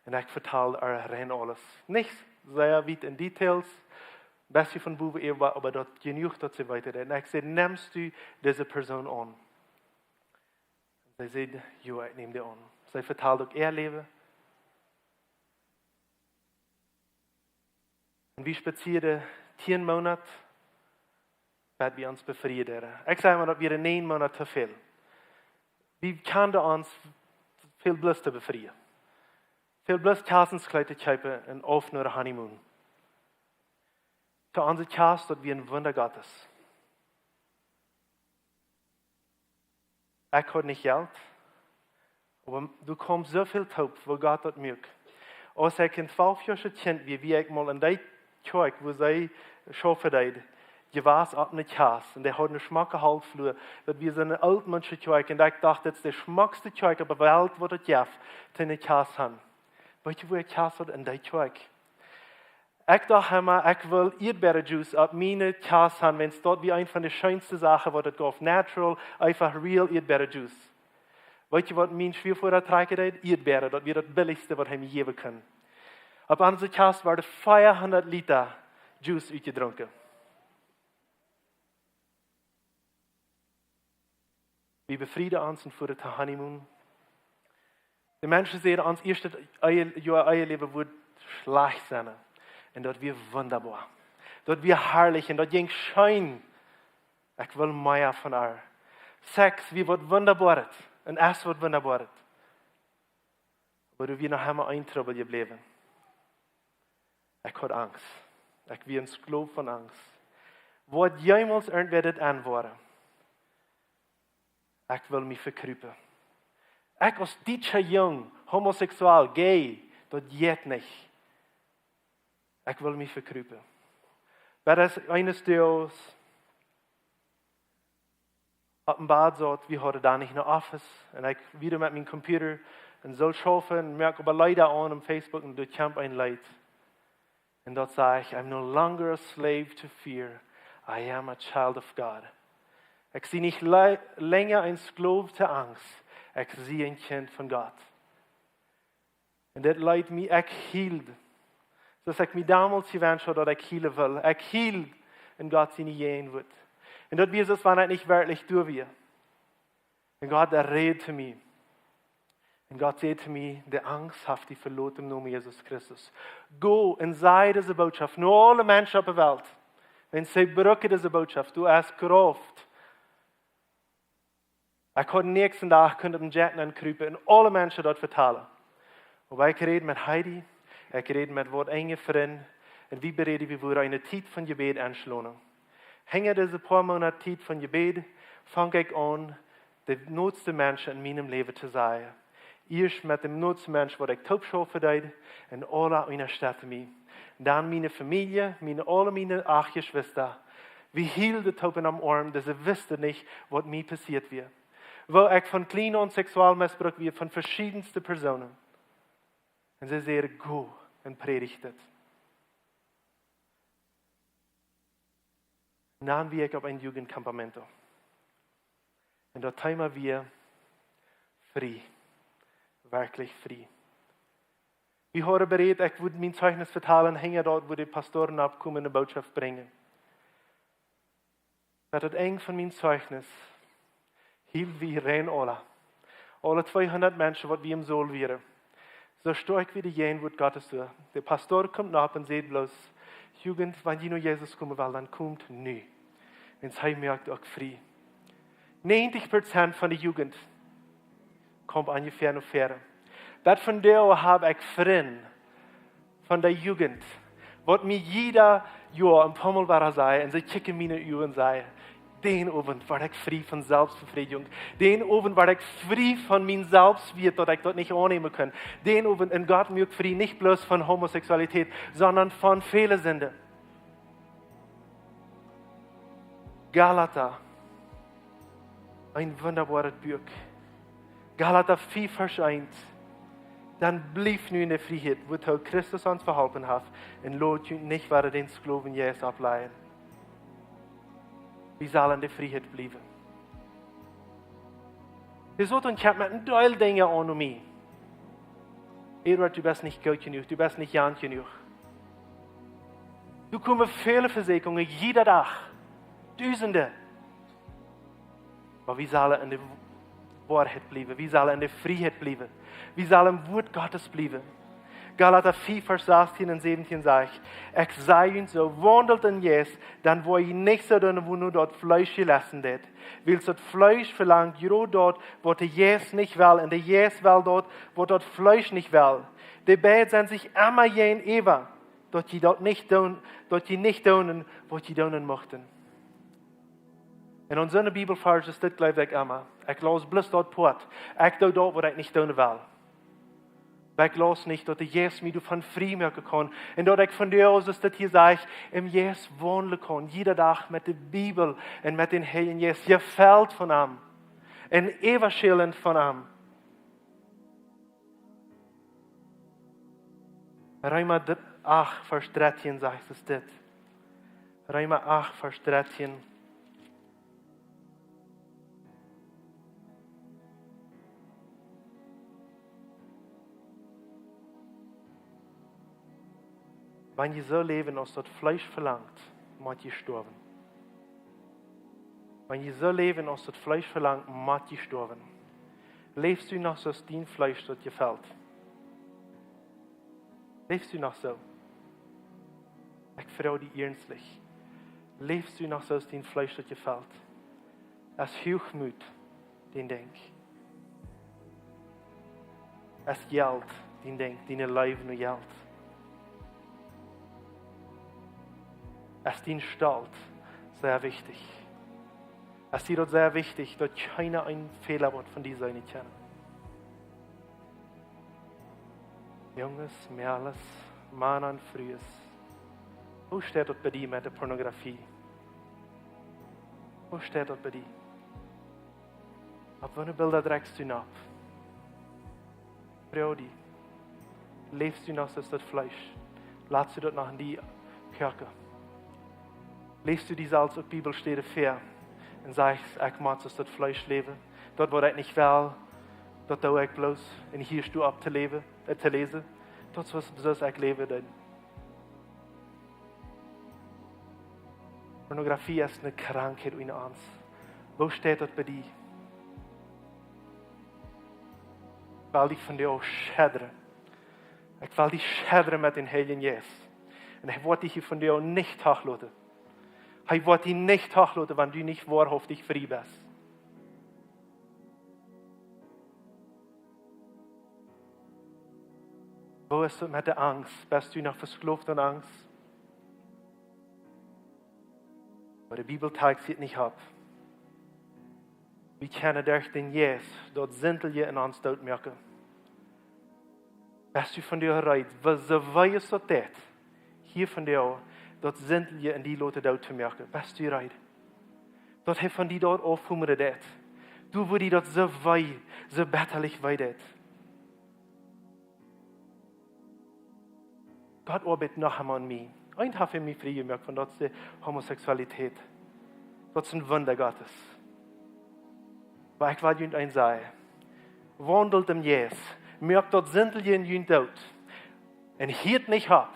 Un ekj vetald äa rein aules. Nich sea wiet en Details, bestje von bowen äwa, oba daut jenuach, daut see weeten deed. Un ekj säd: "Nemst du dise Persoon aun?" See säd: "Jo, ekj nem dee aun." See vetald uk äa Läwen. Un wie spazieeden tieen Moonat, bat wie ons befrieen deeden. Ekj saj mau, daut wia näajen Moonat to väl. Wie kjanden ons Fält bloos to befrieen. Fält bloos Kjasteskjleet to kjeepen un auf no de Honeymoon. To onse Kjast, daut wia een Wunda Gottes. Ekj haud nich Jelt, oba doa kjeem soo väl toop, woo Gott daut muak. Aus ekj een twalfjoaschet Kjint wia, wia ekj mol en dee Kjoakj, wua see schaufen deed, jewast opp eene Kjast. Un dee haud eene schmocke Haulflua. Daut wia soone oolt Menschenkjoakj. Un ekj docht, dit es de schmockste Kjoakj opp de Welt, waut et jeft, to eene Kjast han. Weetst du, woo ekj Kjast haud? En dee Kjoakj. Ekj docht emma, ekj well Ieedbäarenjuice opp miene Kjast han, wiels daut wia eent von de scheenste Sachen, waut et jeef. Natural, eefach real Ieedbäarenjuice. Weetst du, waut mien Schwiavoda trakjen deed? Ieedbäaren, daut wia daut billichste, waut hee mie jäwen kunn. Opp onse Kjast worden veahundat Lita Juice utjedrunken. Wie befrieden ons un fuaren to Honeymoon. De Menschen säden, ons ieeschtet Ehe-, Joa Eheläwen wudd schlajcht sennen. Un daut wia wundaboa. Daut wia harlich un daut jinkj scheen. Ekj well mea von äa. Seks wia waut Wundaboaret. Un es waut Wundaboaret. Oba doa wia noch emma een Trubbel jebläwen. Ekj haud Angst. Ekj wia een Skloow von Angst. Woat jemols irjentwäa dit enwoaren? Ekj well mie vekrupen. Ekj aus dietscha Jung, homosexuell, gay, daut jeit nich. Ekj well mie vekrupen. Bat eines Doages opp een Bad saut, wie hauden doa nich een Office, un ekj wia met mien Computer un sull schaufen, un moak oba Leeda aun opp Facebook un doa kjeem een Leet. Un daut säd: "I'm no longer a slave to fear. I am a child of God." Ekj sie nich le-, lenja een Skloow to Angst. Ekj sie een Kjint von Gott. Un dit leet mie, ekj hield. Soo aus ekj mie donmols jewenscht haud, daut ekj hielen wull. Ekj hield en Gott siene Jäajenwuat. Un daut wia soo aus wan ekj nich werkjlich doa wia. Un Gott, hee räd to mie. Un Gott säd to mie: "De Angst haft die veloten em Nomen Jesus Christus. Go un saj dise Bootschoft no aule Menschen opp de Welt. Wan see brucken dise Bootschoft, du hast Krauft." Ekj kunn dän näakjsten Dach kunn ekj opp een Jet nenn krupen un aule Menschen daut vetalen. Oba ekj räd met Heidi, ekj räd met waut enje Frind, un wie beräden, wie wudden eene Tiet von Jebäd enschlonen. Hinja dise poa Moonat Tiet von Jebäd funk ekj aun, de nootste Menschen en mienem Läwen to sajen. Ieescht met dän nootsten Mensch, waut ekj toop schaufen deed, un aule unjastetten mie. Dan miene Famielje, miene, aule miene acht Jeschwista. Wie hielden toop em Oarm, dee wisten nich, waut mie passieet wia. Woo ekj von kjlien aun seksuell missbrukt wia, von veschiedenste Persoonen. Un see säden: "Go un prädj dit." Un dan wia ekj opp een Jugendcampamento. Un daut Thema wia frie. Werkjlich frie. Wie hauden berät, ekj wudd mien Zeichnis vetalen, hinja daut, wua de Pastoren oppkomen un de Bootschoft brinjen. Met daut Enj von mien Zeichnis hielden wie rein aula. Aule tweehundat Menschen, waut wie em Saul wieren. Soo stoakj wia de Jäajenwuat Gottes doa. De Pastor kjemt nopp un sajcht bloos: "Jugend, wan jie no Jesus komen wellen, dan komt nu. Wiels hee moakt uk frie." Näajentich Prozent von de Jugend kjeem onjefäa no väaren. Bat vondoag hab ekj Frind von de Jugend, waut mie jieda Joa een poamol wada sajen, un see kjikjen mie enne Uagen un sajen: "Dän Owent woa ekj frie von Selbstbefriedigung. Dän Owent woa ekj frie von mien Selbstwieet, daut ekj daut nich aunnämen kunn. Dän Owent, un Gott muak frie, nich bloos von Homosexualität, sonda von väle Sinden." Galata, een wundaboaret Buak. Galata fief, Varsch eent. Dan blieft nu en de Frieheit, wuatoo Christus ons veholpen haft, un lot junt nich wada dän Sklowenjeist oppläajen. Wie sellen en de Frieheit bliewen. Wie sellen kjemt met een Deel Dinja aun om mie. Eduard, du best nich goot jenuach, du best nich jant jenuach. Doa komen väle Vesieekjungen, jieda Dach. Dusende. Oba wie sellen en de Woarheit bliewen. Wie sellen en de Frieheit bliewen. Wie sellen em Wuat Gottes bliewen. Galata fief, Varsch sastieen un säwentieen sajcht: "Ekj saj junt soo, waundelt em Jeist, dan woa jie nich soo doonen, woo nu daut Fleesch jelesten deit. Wiels daut Fleesch velangt jrod daut, waut de Jeist nich well, un de Jeist well daut, waut daut Fleesch nich well. Dee beid sent sikj emma jäajenäwa, daut jie daut nich doonen, daut jie nich doonen, waut jie doonen muchten." Un aun soone Bibelvarsch es dit, jleew ekj, emma: Ekj laus bloos daut Poat. Ekj doo daut, waut ekj nich doonen well. Oba ekj laus nich, daut de Jeist mie doavon frie moaken kaun. Un daut ekj vondoag, soo aus dit hia sajcht, em Jeist waundlen kaun. Jieda Dach met de Bibel un met dän Heiljen Jeist, jefelt von am un äwaschellend von am. Reema dr-, acht, Varsch dartieen sajcht es dit. Reema acht, Varsch dartieen. Wan jie soo läwen, aus daut Fleesch velangt, mott jie stoawen. Wan jie soo läwen, aus daut Fleesch velangt, mott jie stoawen. Läfst du noch soo aus dien Fleesch daut jefelt? Läfst du noch soo? Ekj froag die iernstlich. Läfst du noch soo aus dien Fleesch daut jefelt? Es Huachmoot dien Dinkj? Es Jelt dien Dinkj, diene Leew no Jelt? Es dien Stolt sea wichtich? Es die daut sea wichtich, daut kjeena een Fäla woat von die seenen kjennen? Junges, Mäakjes, Mana un Frues, woo steit daut bie die met de Pornografie? Woo steit daut bie die? Opp woone Bilda drekjst du nopp? Froag die: Läfst du noch soo aus daut Fleesch? Latst du daut noch en die koaken? Läst du die selfst uk Bibelstäden väa un sajchst: "Ekj mott soo aus daut Fleesch läwen. Daut, waut ekj nich well, daut doo ekj bloos. Un hia es du opp to läwen, äh, to läsen. Daut es soo aus ekj läwen doo." Pornografie es eene Krankheit en ons. Woo steit daut bie die? Ekj well die vondoag schedren. Ekj well die schedren met dän Heiljen Jeist. Un hee woat die hia vondoag nich toloten. Hee woat die nich toloten, wan du nich woahaftich frie best. Woo es daut met de Angst? Best du noch vesklooft aun Angst? Oba de Bibel talt daut nich opp. Wie kjennen derch dän Jeist daut Sintelje en ons doot moaken. Best du vondoag reed, woo, soo wee es daut deit, hia vondoag daut Sintelje en die loten doot to moaken? Best du reed? Daut hee von die daut aufhungren deit. Du, woo die daut soo wee, soo bettalich wee deit. Gott oabeit noch emol aun mie. Eent haft hee mie frie jemoakt von daut es de Homosexualität. Daut es een Wunda Gottes. Oba ekj well junt eent sajen. Waundelt em Jeist. Moakt daut Sintelje en junt doot. Un hieet nich opp.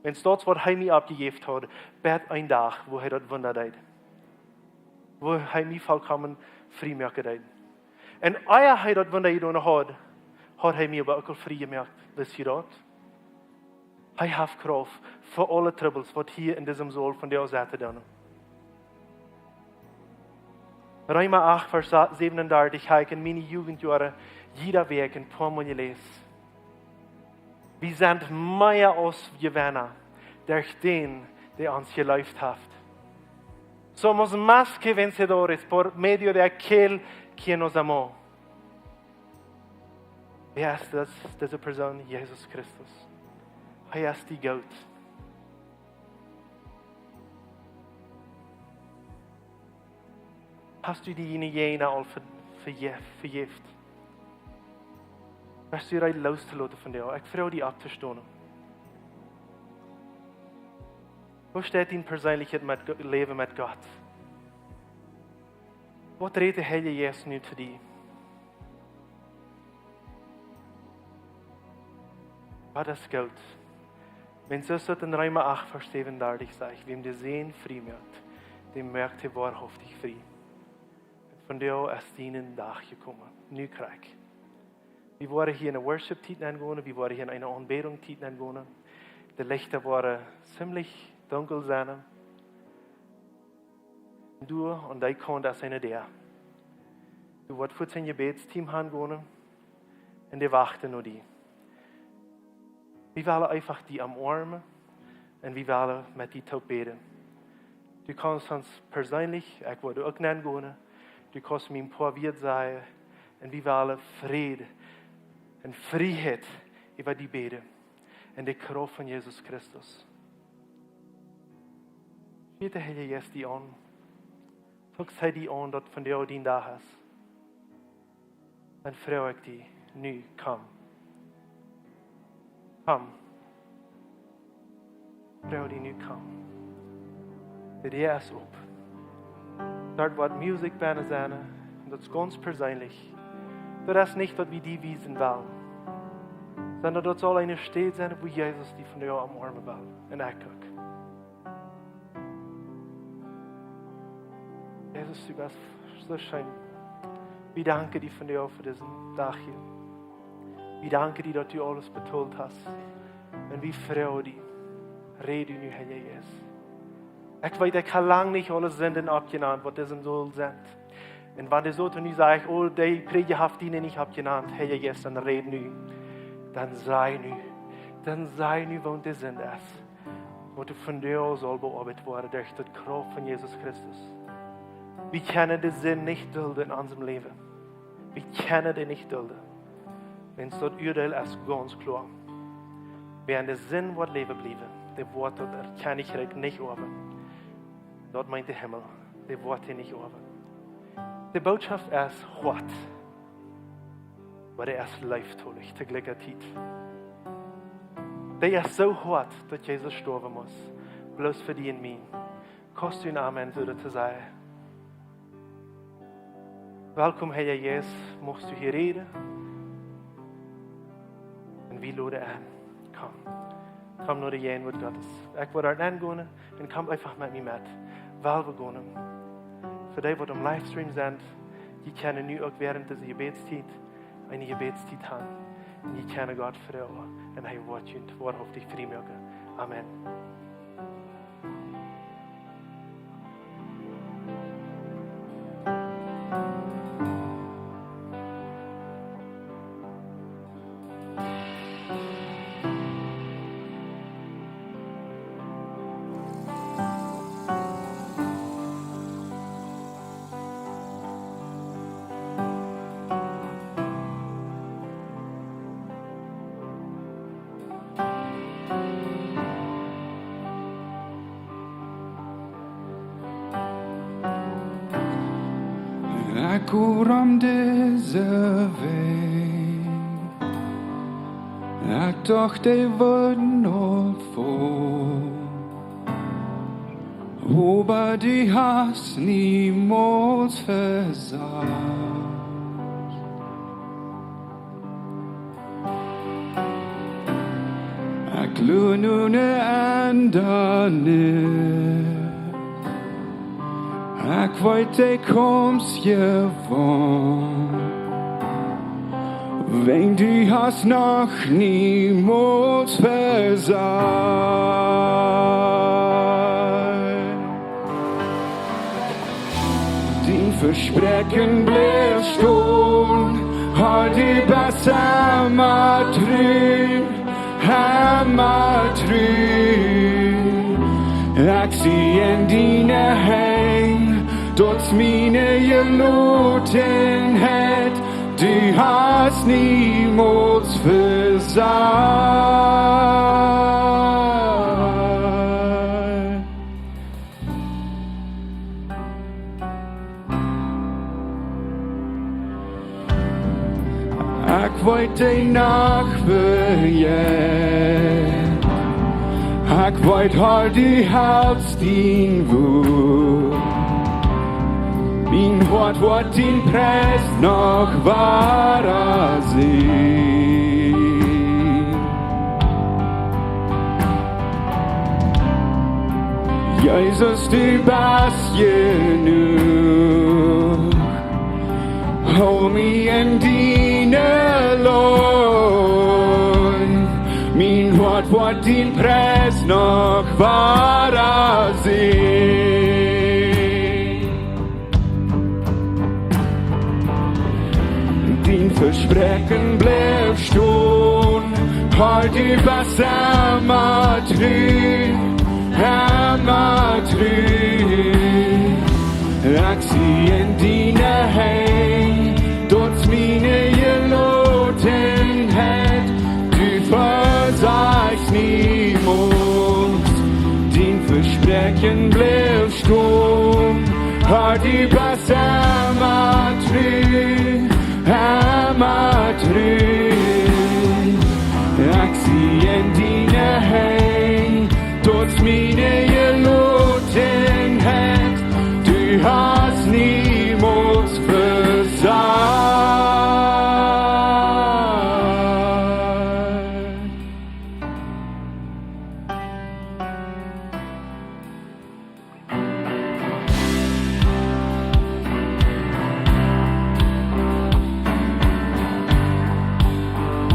Wiels daut, waut hee mie oppjejäft haud, bat een Dach, woo hee daut Wunda deed. Woo hee mie volkomen frie moaken deed. Un ea hee daut Wunda jedonen haud, haud hee mie oba uk aul frie jemoakt. Wist du daut? Hee haft Krauft fa aule Trubbels, waut hia en disen Saul vondoag sennen doonen. Reema acht, Varsch säwenundartich, hab ekj en miene Jugendjoaren jieda Wäakj een poa mol jeläst. Wie sent mea aus Jewenna derch dän, dee ons jeleeft haft. Somos más que vencedores por medio de aquel quien nos amó. Wäa es dis, dise Persoon? Jesus Christus. Hee es die Gott. Hast du diene Jäajna aul ve-, vejäft, vejäft? Best du reed loos to loten von die? Ekj froag die opptostonen. Woo steit dien perseenlichet met Go-, Läwen met Gott? Waut rät de Heilje Jeist nu to die? Waut es goot? Wiels soo aus daut en Reema acht, Varsch säwenundartich sajcht: "Wäm de Sän frie moakt, dän moakt hee woahaftich frie." Un vondoag es dien Dach jekomen. Nu krakjt. Wie woaren hia en eene Worship-Tiet nengonen, wie woaren hia en eene Aunbädunk-Tiet nengonen. De Lichta woaren ziemlich dunkel sennen. Du, aun dee Kaunt es eene Däa. Du woascht fuaz een Jebädsteam hangonen un dee wachten no die. Wie wellen eefach die omoarmen un wie wellen met die toop bäden. Du kaust ons perseenlich, ekj woa doa uk nengonen, du kaust mie een poa Wieed sajen un wie wellen Fräd un Frieheit äwa die bäden en de Krauft von Jesus Christus. Schiet de Heilje Jeist die aun. Tuk see die aun, daut vondoag dien Dach es. Dan froag ekj die nu, komm. Komm. Froag die nu, komm. De Däa es op. Doa woat Musikj bennen sennen, un daut es gaunz perseenlich. Daut es nich, daut wie die wiesen wellen, sonda daut saul eene Städ sennen, wua Jesus die vondoag omoarmen well. Un ekj uk. Jesus, du best soo scheen. Wie danken die vondoag fa disen Dach hia. Wie danken die, daut du aules betolt hast. Un wie froagen die, räd du nu, Heilja Jeist. Ekj weet, ekj hab lang nich aule Sinden oppjenant, waut en disen Saul sent. Un wan de Soton nu sajcht, oh, dee Prädja haft die nich oppjenant, Heilja Jeist, dan räd nu. Dan saj nu. Dan saj nu, waut de Sind es, waut vondoag saul beoabeit woaren derch de Krauft von Jesus Christus. Wie kjennen de Sind nich dulden en onsem Läwen. Wie kjennen dee nich dulden. Wiels daut Uadeel es gaunz kloa. Wäa en de Sind woat läwen bliewen, dee woat daut Kjennichrikj nich oawen. Daut meent de Himmel, dee woat dee nich oawen. De Bootschoft es hoat, oba dee es leeftolich to jlikja Tiet. Dee es soo hoat, daut Jesus stoawen must, bloos fa die un mie. Kaust du een Amen soo to sajen? Welkom, Heilja Jeist, muchst du hia räden? Un wie loden aun. Komm. Komm no de Jäajenwoat Gottes. Ekj woa doa nengonen un komm eefach met mie met, wiels wie gonen. Fa dee, waut aum Livestream sent, dee kjennen nu uk wäarent dise Jebädstiet eene Jebädstiet han. Un dee kjennen Gott froagen un hee woat junt woarhauftich frie moaken. Amen. Ekj go om dise Welt. Ekj docht, dee wudden aul foll. Oba du hast niemols vesajcht. Ekj lua nu ne Endanis. Ekj weet, dee kjemt je won. Wiels du hast noch niemols vesajcht. Dien Vespräakjen blift stonen, hab die best emma tru, emma tru. Ekj sie en diene Henj, daut es miene Jelotenheit, du hast niemols vesajcht. Ekj weet, dee Nacht wia, ekj weet, hab du halst dien Wuat. Mien Hoat woat dien Pries noch wada seenen. Jesus, du best jenuach. Hool mie en diene Lof. Dien Pries noch woara seenen. Dien Vespräakjen blift stonen, Har, du best emma tru, emma tru. Ekj sie en diene Henj, daut es miene Jelotenheit, du vesajchst niemols. Dien Vespräakjen blift stonen, Har, du best emma tru, emma tru. Ekj sie en diene Henj, daut es miene Jelotenheit, du hast niemols vesajcht.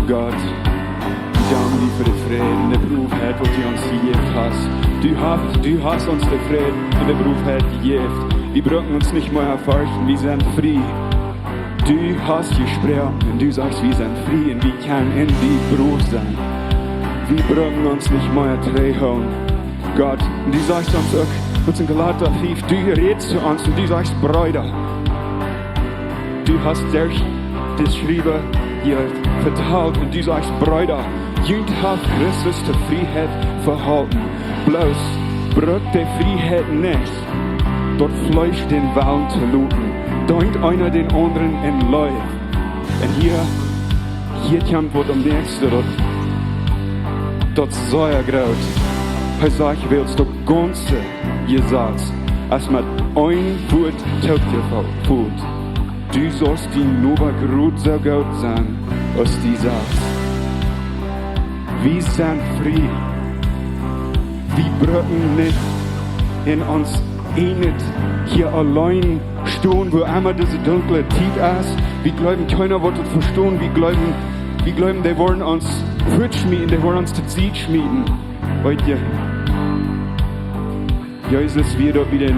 Gott, wie danken die fa dän Fräd un de Brieheit, waut du ons jejäft hast. Du hast, du hast ons dän Fräd un de Brieheit jejäft. Wie brucken ons nich mea ferchten, wie sent frie. Du hast jesproaken un du sajchst, wie sent frie un wie kjennen en die frie sennen. Wie brucken ons nich mea trigjhoolen. Gott, un du sajchst ons uk, waut en Galata fief, du rätst to ons un du sajchst, Breeda, du hast derch de Schreft hia vetalt un du sajchst, Breeda, junt haft Christus to Frieheit vehalpen. Bloos brukt de Frieheit nich, daut Fleesch dän Wellen to loten. Deent eena dän aundren en Leew. Un hia, hia kjemt waut aum näakjsten, daut, daut es sea groot. Hee sajcht, wiels daut gaunze Jesaz es met een Wuat toopjefelt. Du saust dienen Noba jrod soo goot sennen aus die selfst. Wie sent frie. Wie brucken nich en ons eenet hia auleen stonen, wua emma dise dunkle Tiet es. Wie jleewen, kjeena woat daut vestonen. Wie jleewen, wie jleewen, dee woaren ons wajchschmieten, dee woaren ons to Sied schmieten. Weet jie, Jesus wia doa bie dän,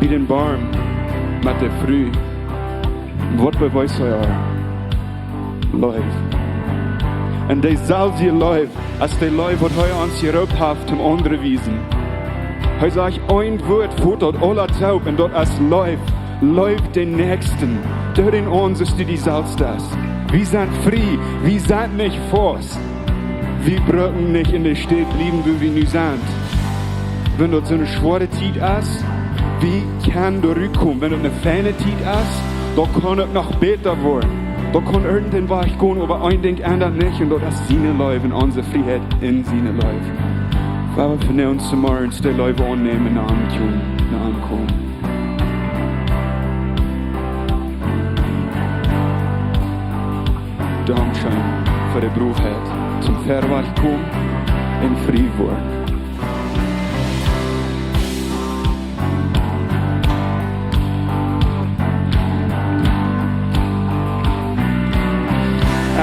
bie dän Boom met de Fru. Waut bewiest hee äa? Leew. Un dee selwje Leew es de Leew, waut hee ons jeroopt haft, toom aundre wiesen. Hee sajcht, een Wuat fot daut aula toop, un daut es Leew. Leew dän Näakjsten, doo dän aundren soo aus du die selfst deist. Wie sent frie, wie sent nich faust. Wie brucken nich en de Städ bliewen, wua wie nu sent. Wan daut soone schwoare Tiet es, wie kjennen doa rutkomen. Wan daut eene feine Tiet es, daut kaun uk noch bäta woaren. Daut kaun irjent een Wajch gonen, oba een Dinkj endat nich, un daut es siene Leew un onse Frieheit en siene Leew. Woa wie vondoag zemorjes de Leew aunnämen, no am komen, no am komen. Dankscheen fa de Broheit toom verwoat komen un frie woaren.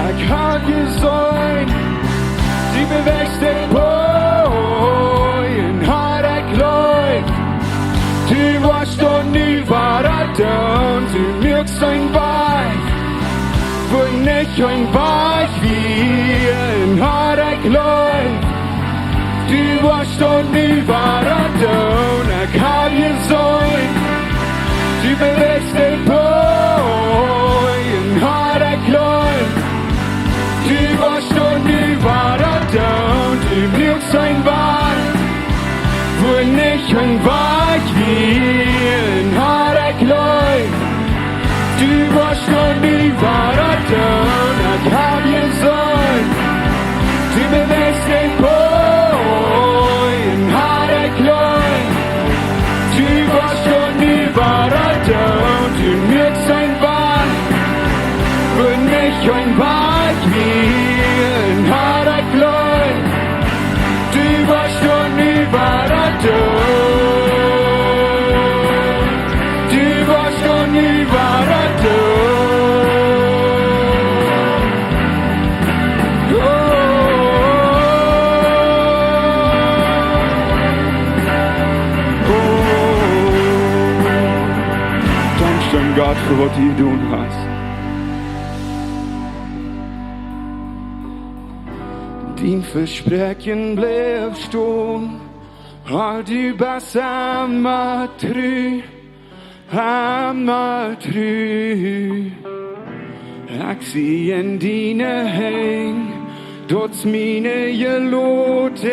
Ekj hab jeseenen, du bewäajst de Bojen, Har, ekj jleew, du woascht daut nu wada doonen, du muakst een Wajch, wua nich een Wajch wia, Har, ekj jleew, du woascht daut nu wada doonen. Ekj hab jeseenen, du bewäajst de Bojen, Har, ekj jleew, du woascht daut nu wada doonen, du muakst een Wajch, wua nich een Wajch wia, Har, ekj jleew, du woascht daut nu wada doonen. Ekj hab jeseenen, du bewäajst de Bojen, Har, ekj jleew, du woascht daut nu wada doonen, du muakst een Wajch, wua nich een Wajch wia, Har, ekj jleew, du woascht daut nu wada doonen. Du woascht daut nu wada doonen. Gott, fa waut du jedonen hast. Dien Vespräakjen blift stonen, Har, du best emma tru, emma tru. Ekj sie en diene Henj, daut es miene Jelotenheit,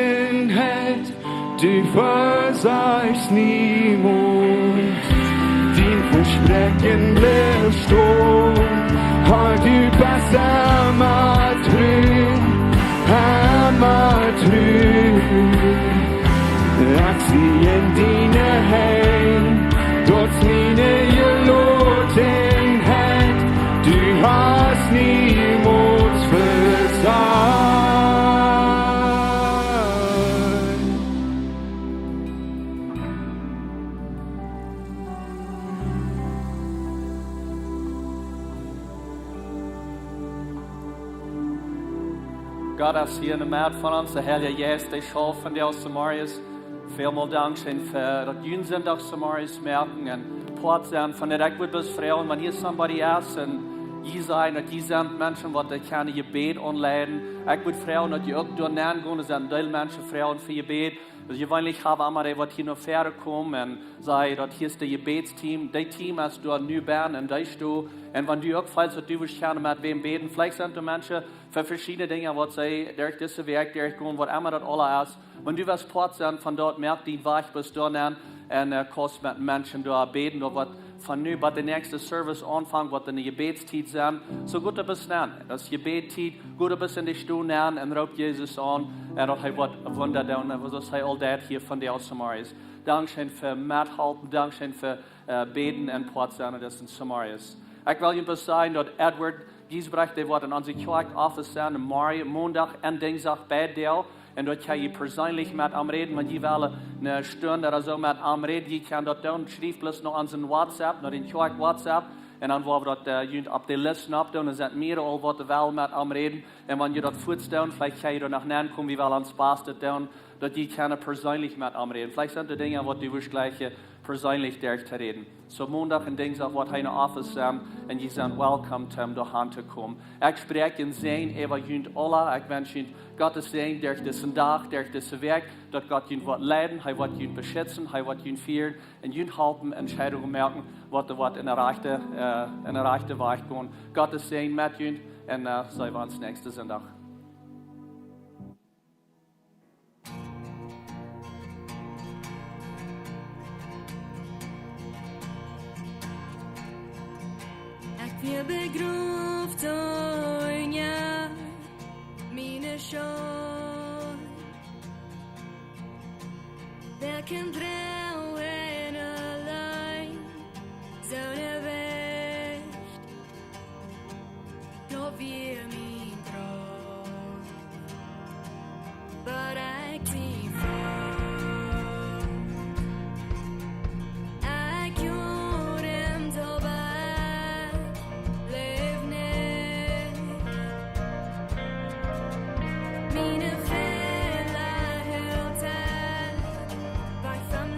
du vesajchst niemols. Dien Vespräakjen blift stonen, Har, du best emma tru, emma tru. Ekj sie en diene Henj, daut es miene Jelotenheit, du hast niemols vesajcht. Gott es hia enne Medd von ons, de Heilje Jeist, dee schauft vondoag zemorjes. Välmol dankscheen fa daut jie Sindach zemorjes moaken un Poat senn von dit. Ekj wudd bloos froagen, wan hia somebody es un jie sajen, daut jie sent Menschen, waut dee kjennen Jebäd aunleiden. Ekj wudd froagen, daut jie uk doa nenn gonen, doa sent een Deel Menschen froagen fa Jebäd. Aulsoo jeweenlich hab wie emma dee, waut hia no väaren komen un sajen, daut hia es daut Jebädsteam. Daut Team es doa nu bennen un dee es doa. Un wan du uk feelst, daut du wurscht kjennen met wäm bäden, veleicht sent doa Menschen fa veschiedne Dinja, waut see derch dise Wäakj derchgonen, waut emma daut aula es. Wan du west Poat senn von daut, moak dien Wajch bat doa nenn un, äh, kaust met Menschen doa bäden, doa waut von nu bat de näakjste Service aunfangt, waut eene Jebädstiet senn. Soo go bat doa nenn. Daut es Jebädstiet, go bat en de Stow nenn un roop Jesus aun. Un daut hee woat Wunda doonen, un soo aus hee aul deed hia vondoag zemorjes. Dankscheen fa methalpen, dankscheen fa, äh, bäden un Poat senn aun disen zemorjes. Ekj well junt bloos sajen, daut Edward Giesbrecht, dee woat en onse Kjoakj Office senn, morjen, Mondach un Dinjsdach beid Doag. Un doa kjenn jie perseenlich met am räden, wan jie wellen eene Stund ooda soo met am räden. Jie kjennen daut doonen, schrieft bloos no onse WhatsApp, no dän Kjoakj WhatsApp. Un dan woa wie daut, äh, junt opp de List nopp doonen. Dan sent mea aul, waut wellen met am räden. Un wan jie daut fuaz doonen, veleicht kjenn jie doa noch nenn komen, wie wellen ons Bastet doonen, daut jie kjennen perseenlich met am räden. Veleicht sent doa Dinja, waut du wurscht jlikjen, äh, perseenlich derch to räden. Soo Mondach un Dinjsdach woat hee enne Office senn un jie sent welcome, om doa han to komen. Ekj spräakj een Säajen äwa junt aula. Ekj wensch junt Gott sienen Säajen derch disen Dach, derch dise Wäakj, daut Gott junt woat leiden, hee woat junt beschitzen, hee woat junt fieren un junt halpen Entscheidungen moaken, waut doa woat en de rajchte, äh, en de rajchte Wajch gonen. Gott sienen Säajen met junt un, äh, seenen wie ons näakjsten Sindach. Ekj wia begroft unja miene Schult. Wäa kaun droagen auleen soone Wajch? Daut wia mien Droam, oba ekj sie frie. Ekj hia em Tobak, läw nich. Miene Fäla hilt ekj wajch vom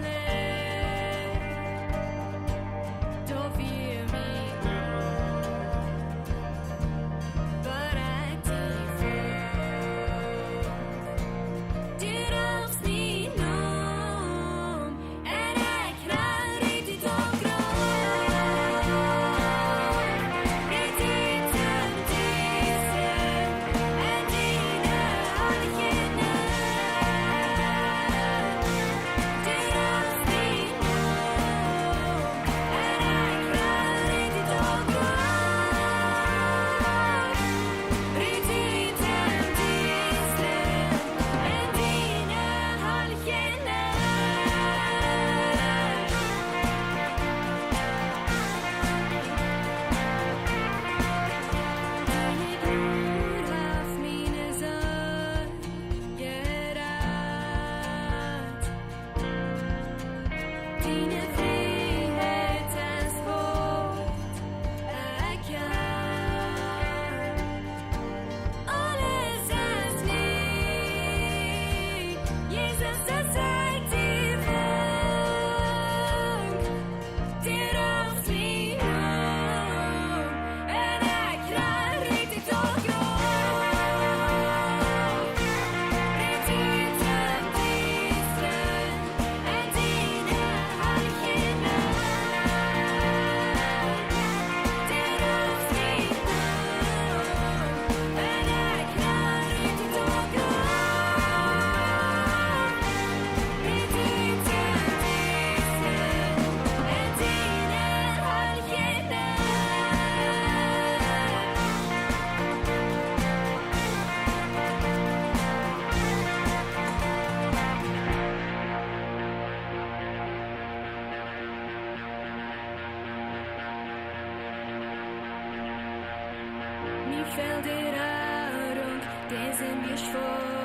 Schwoa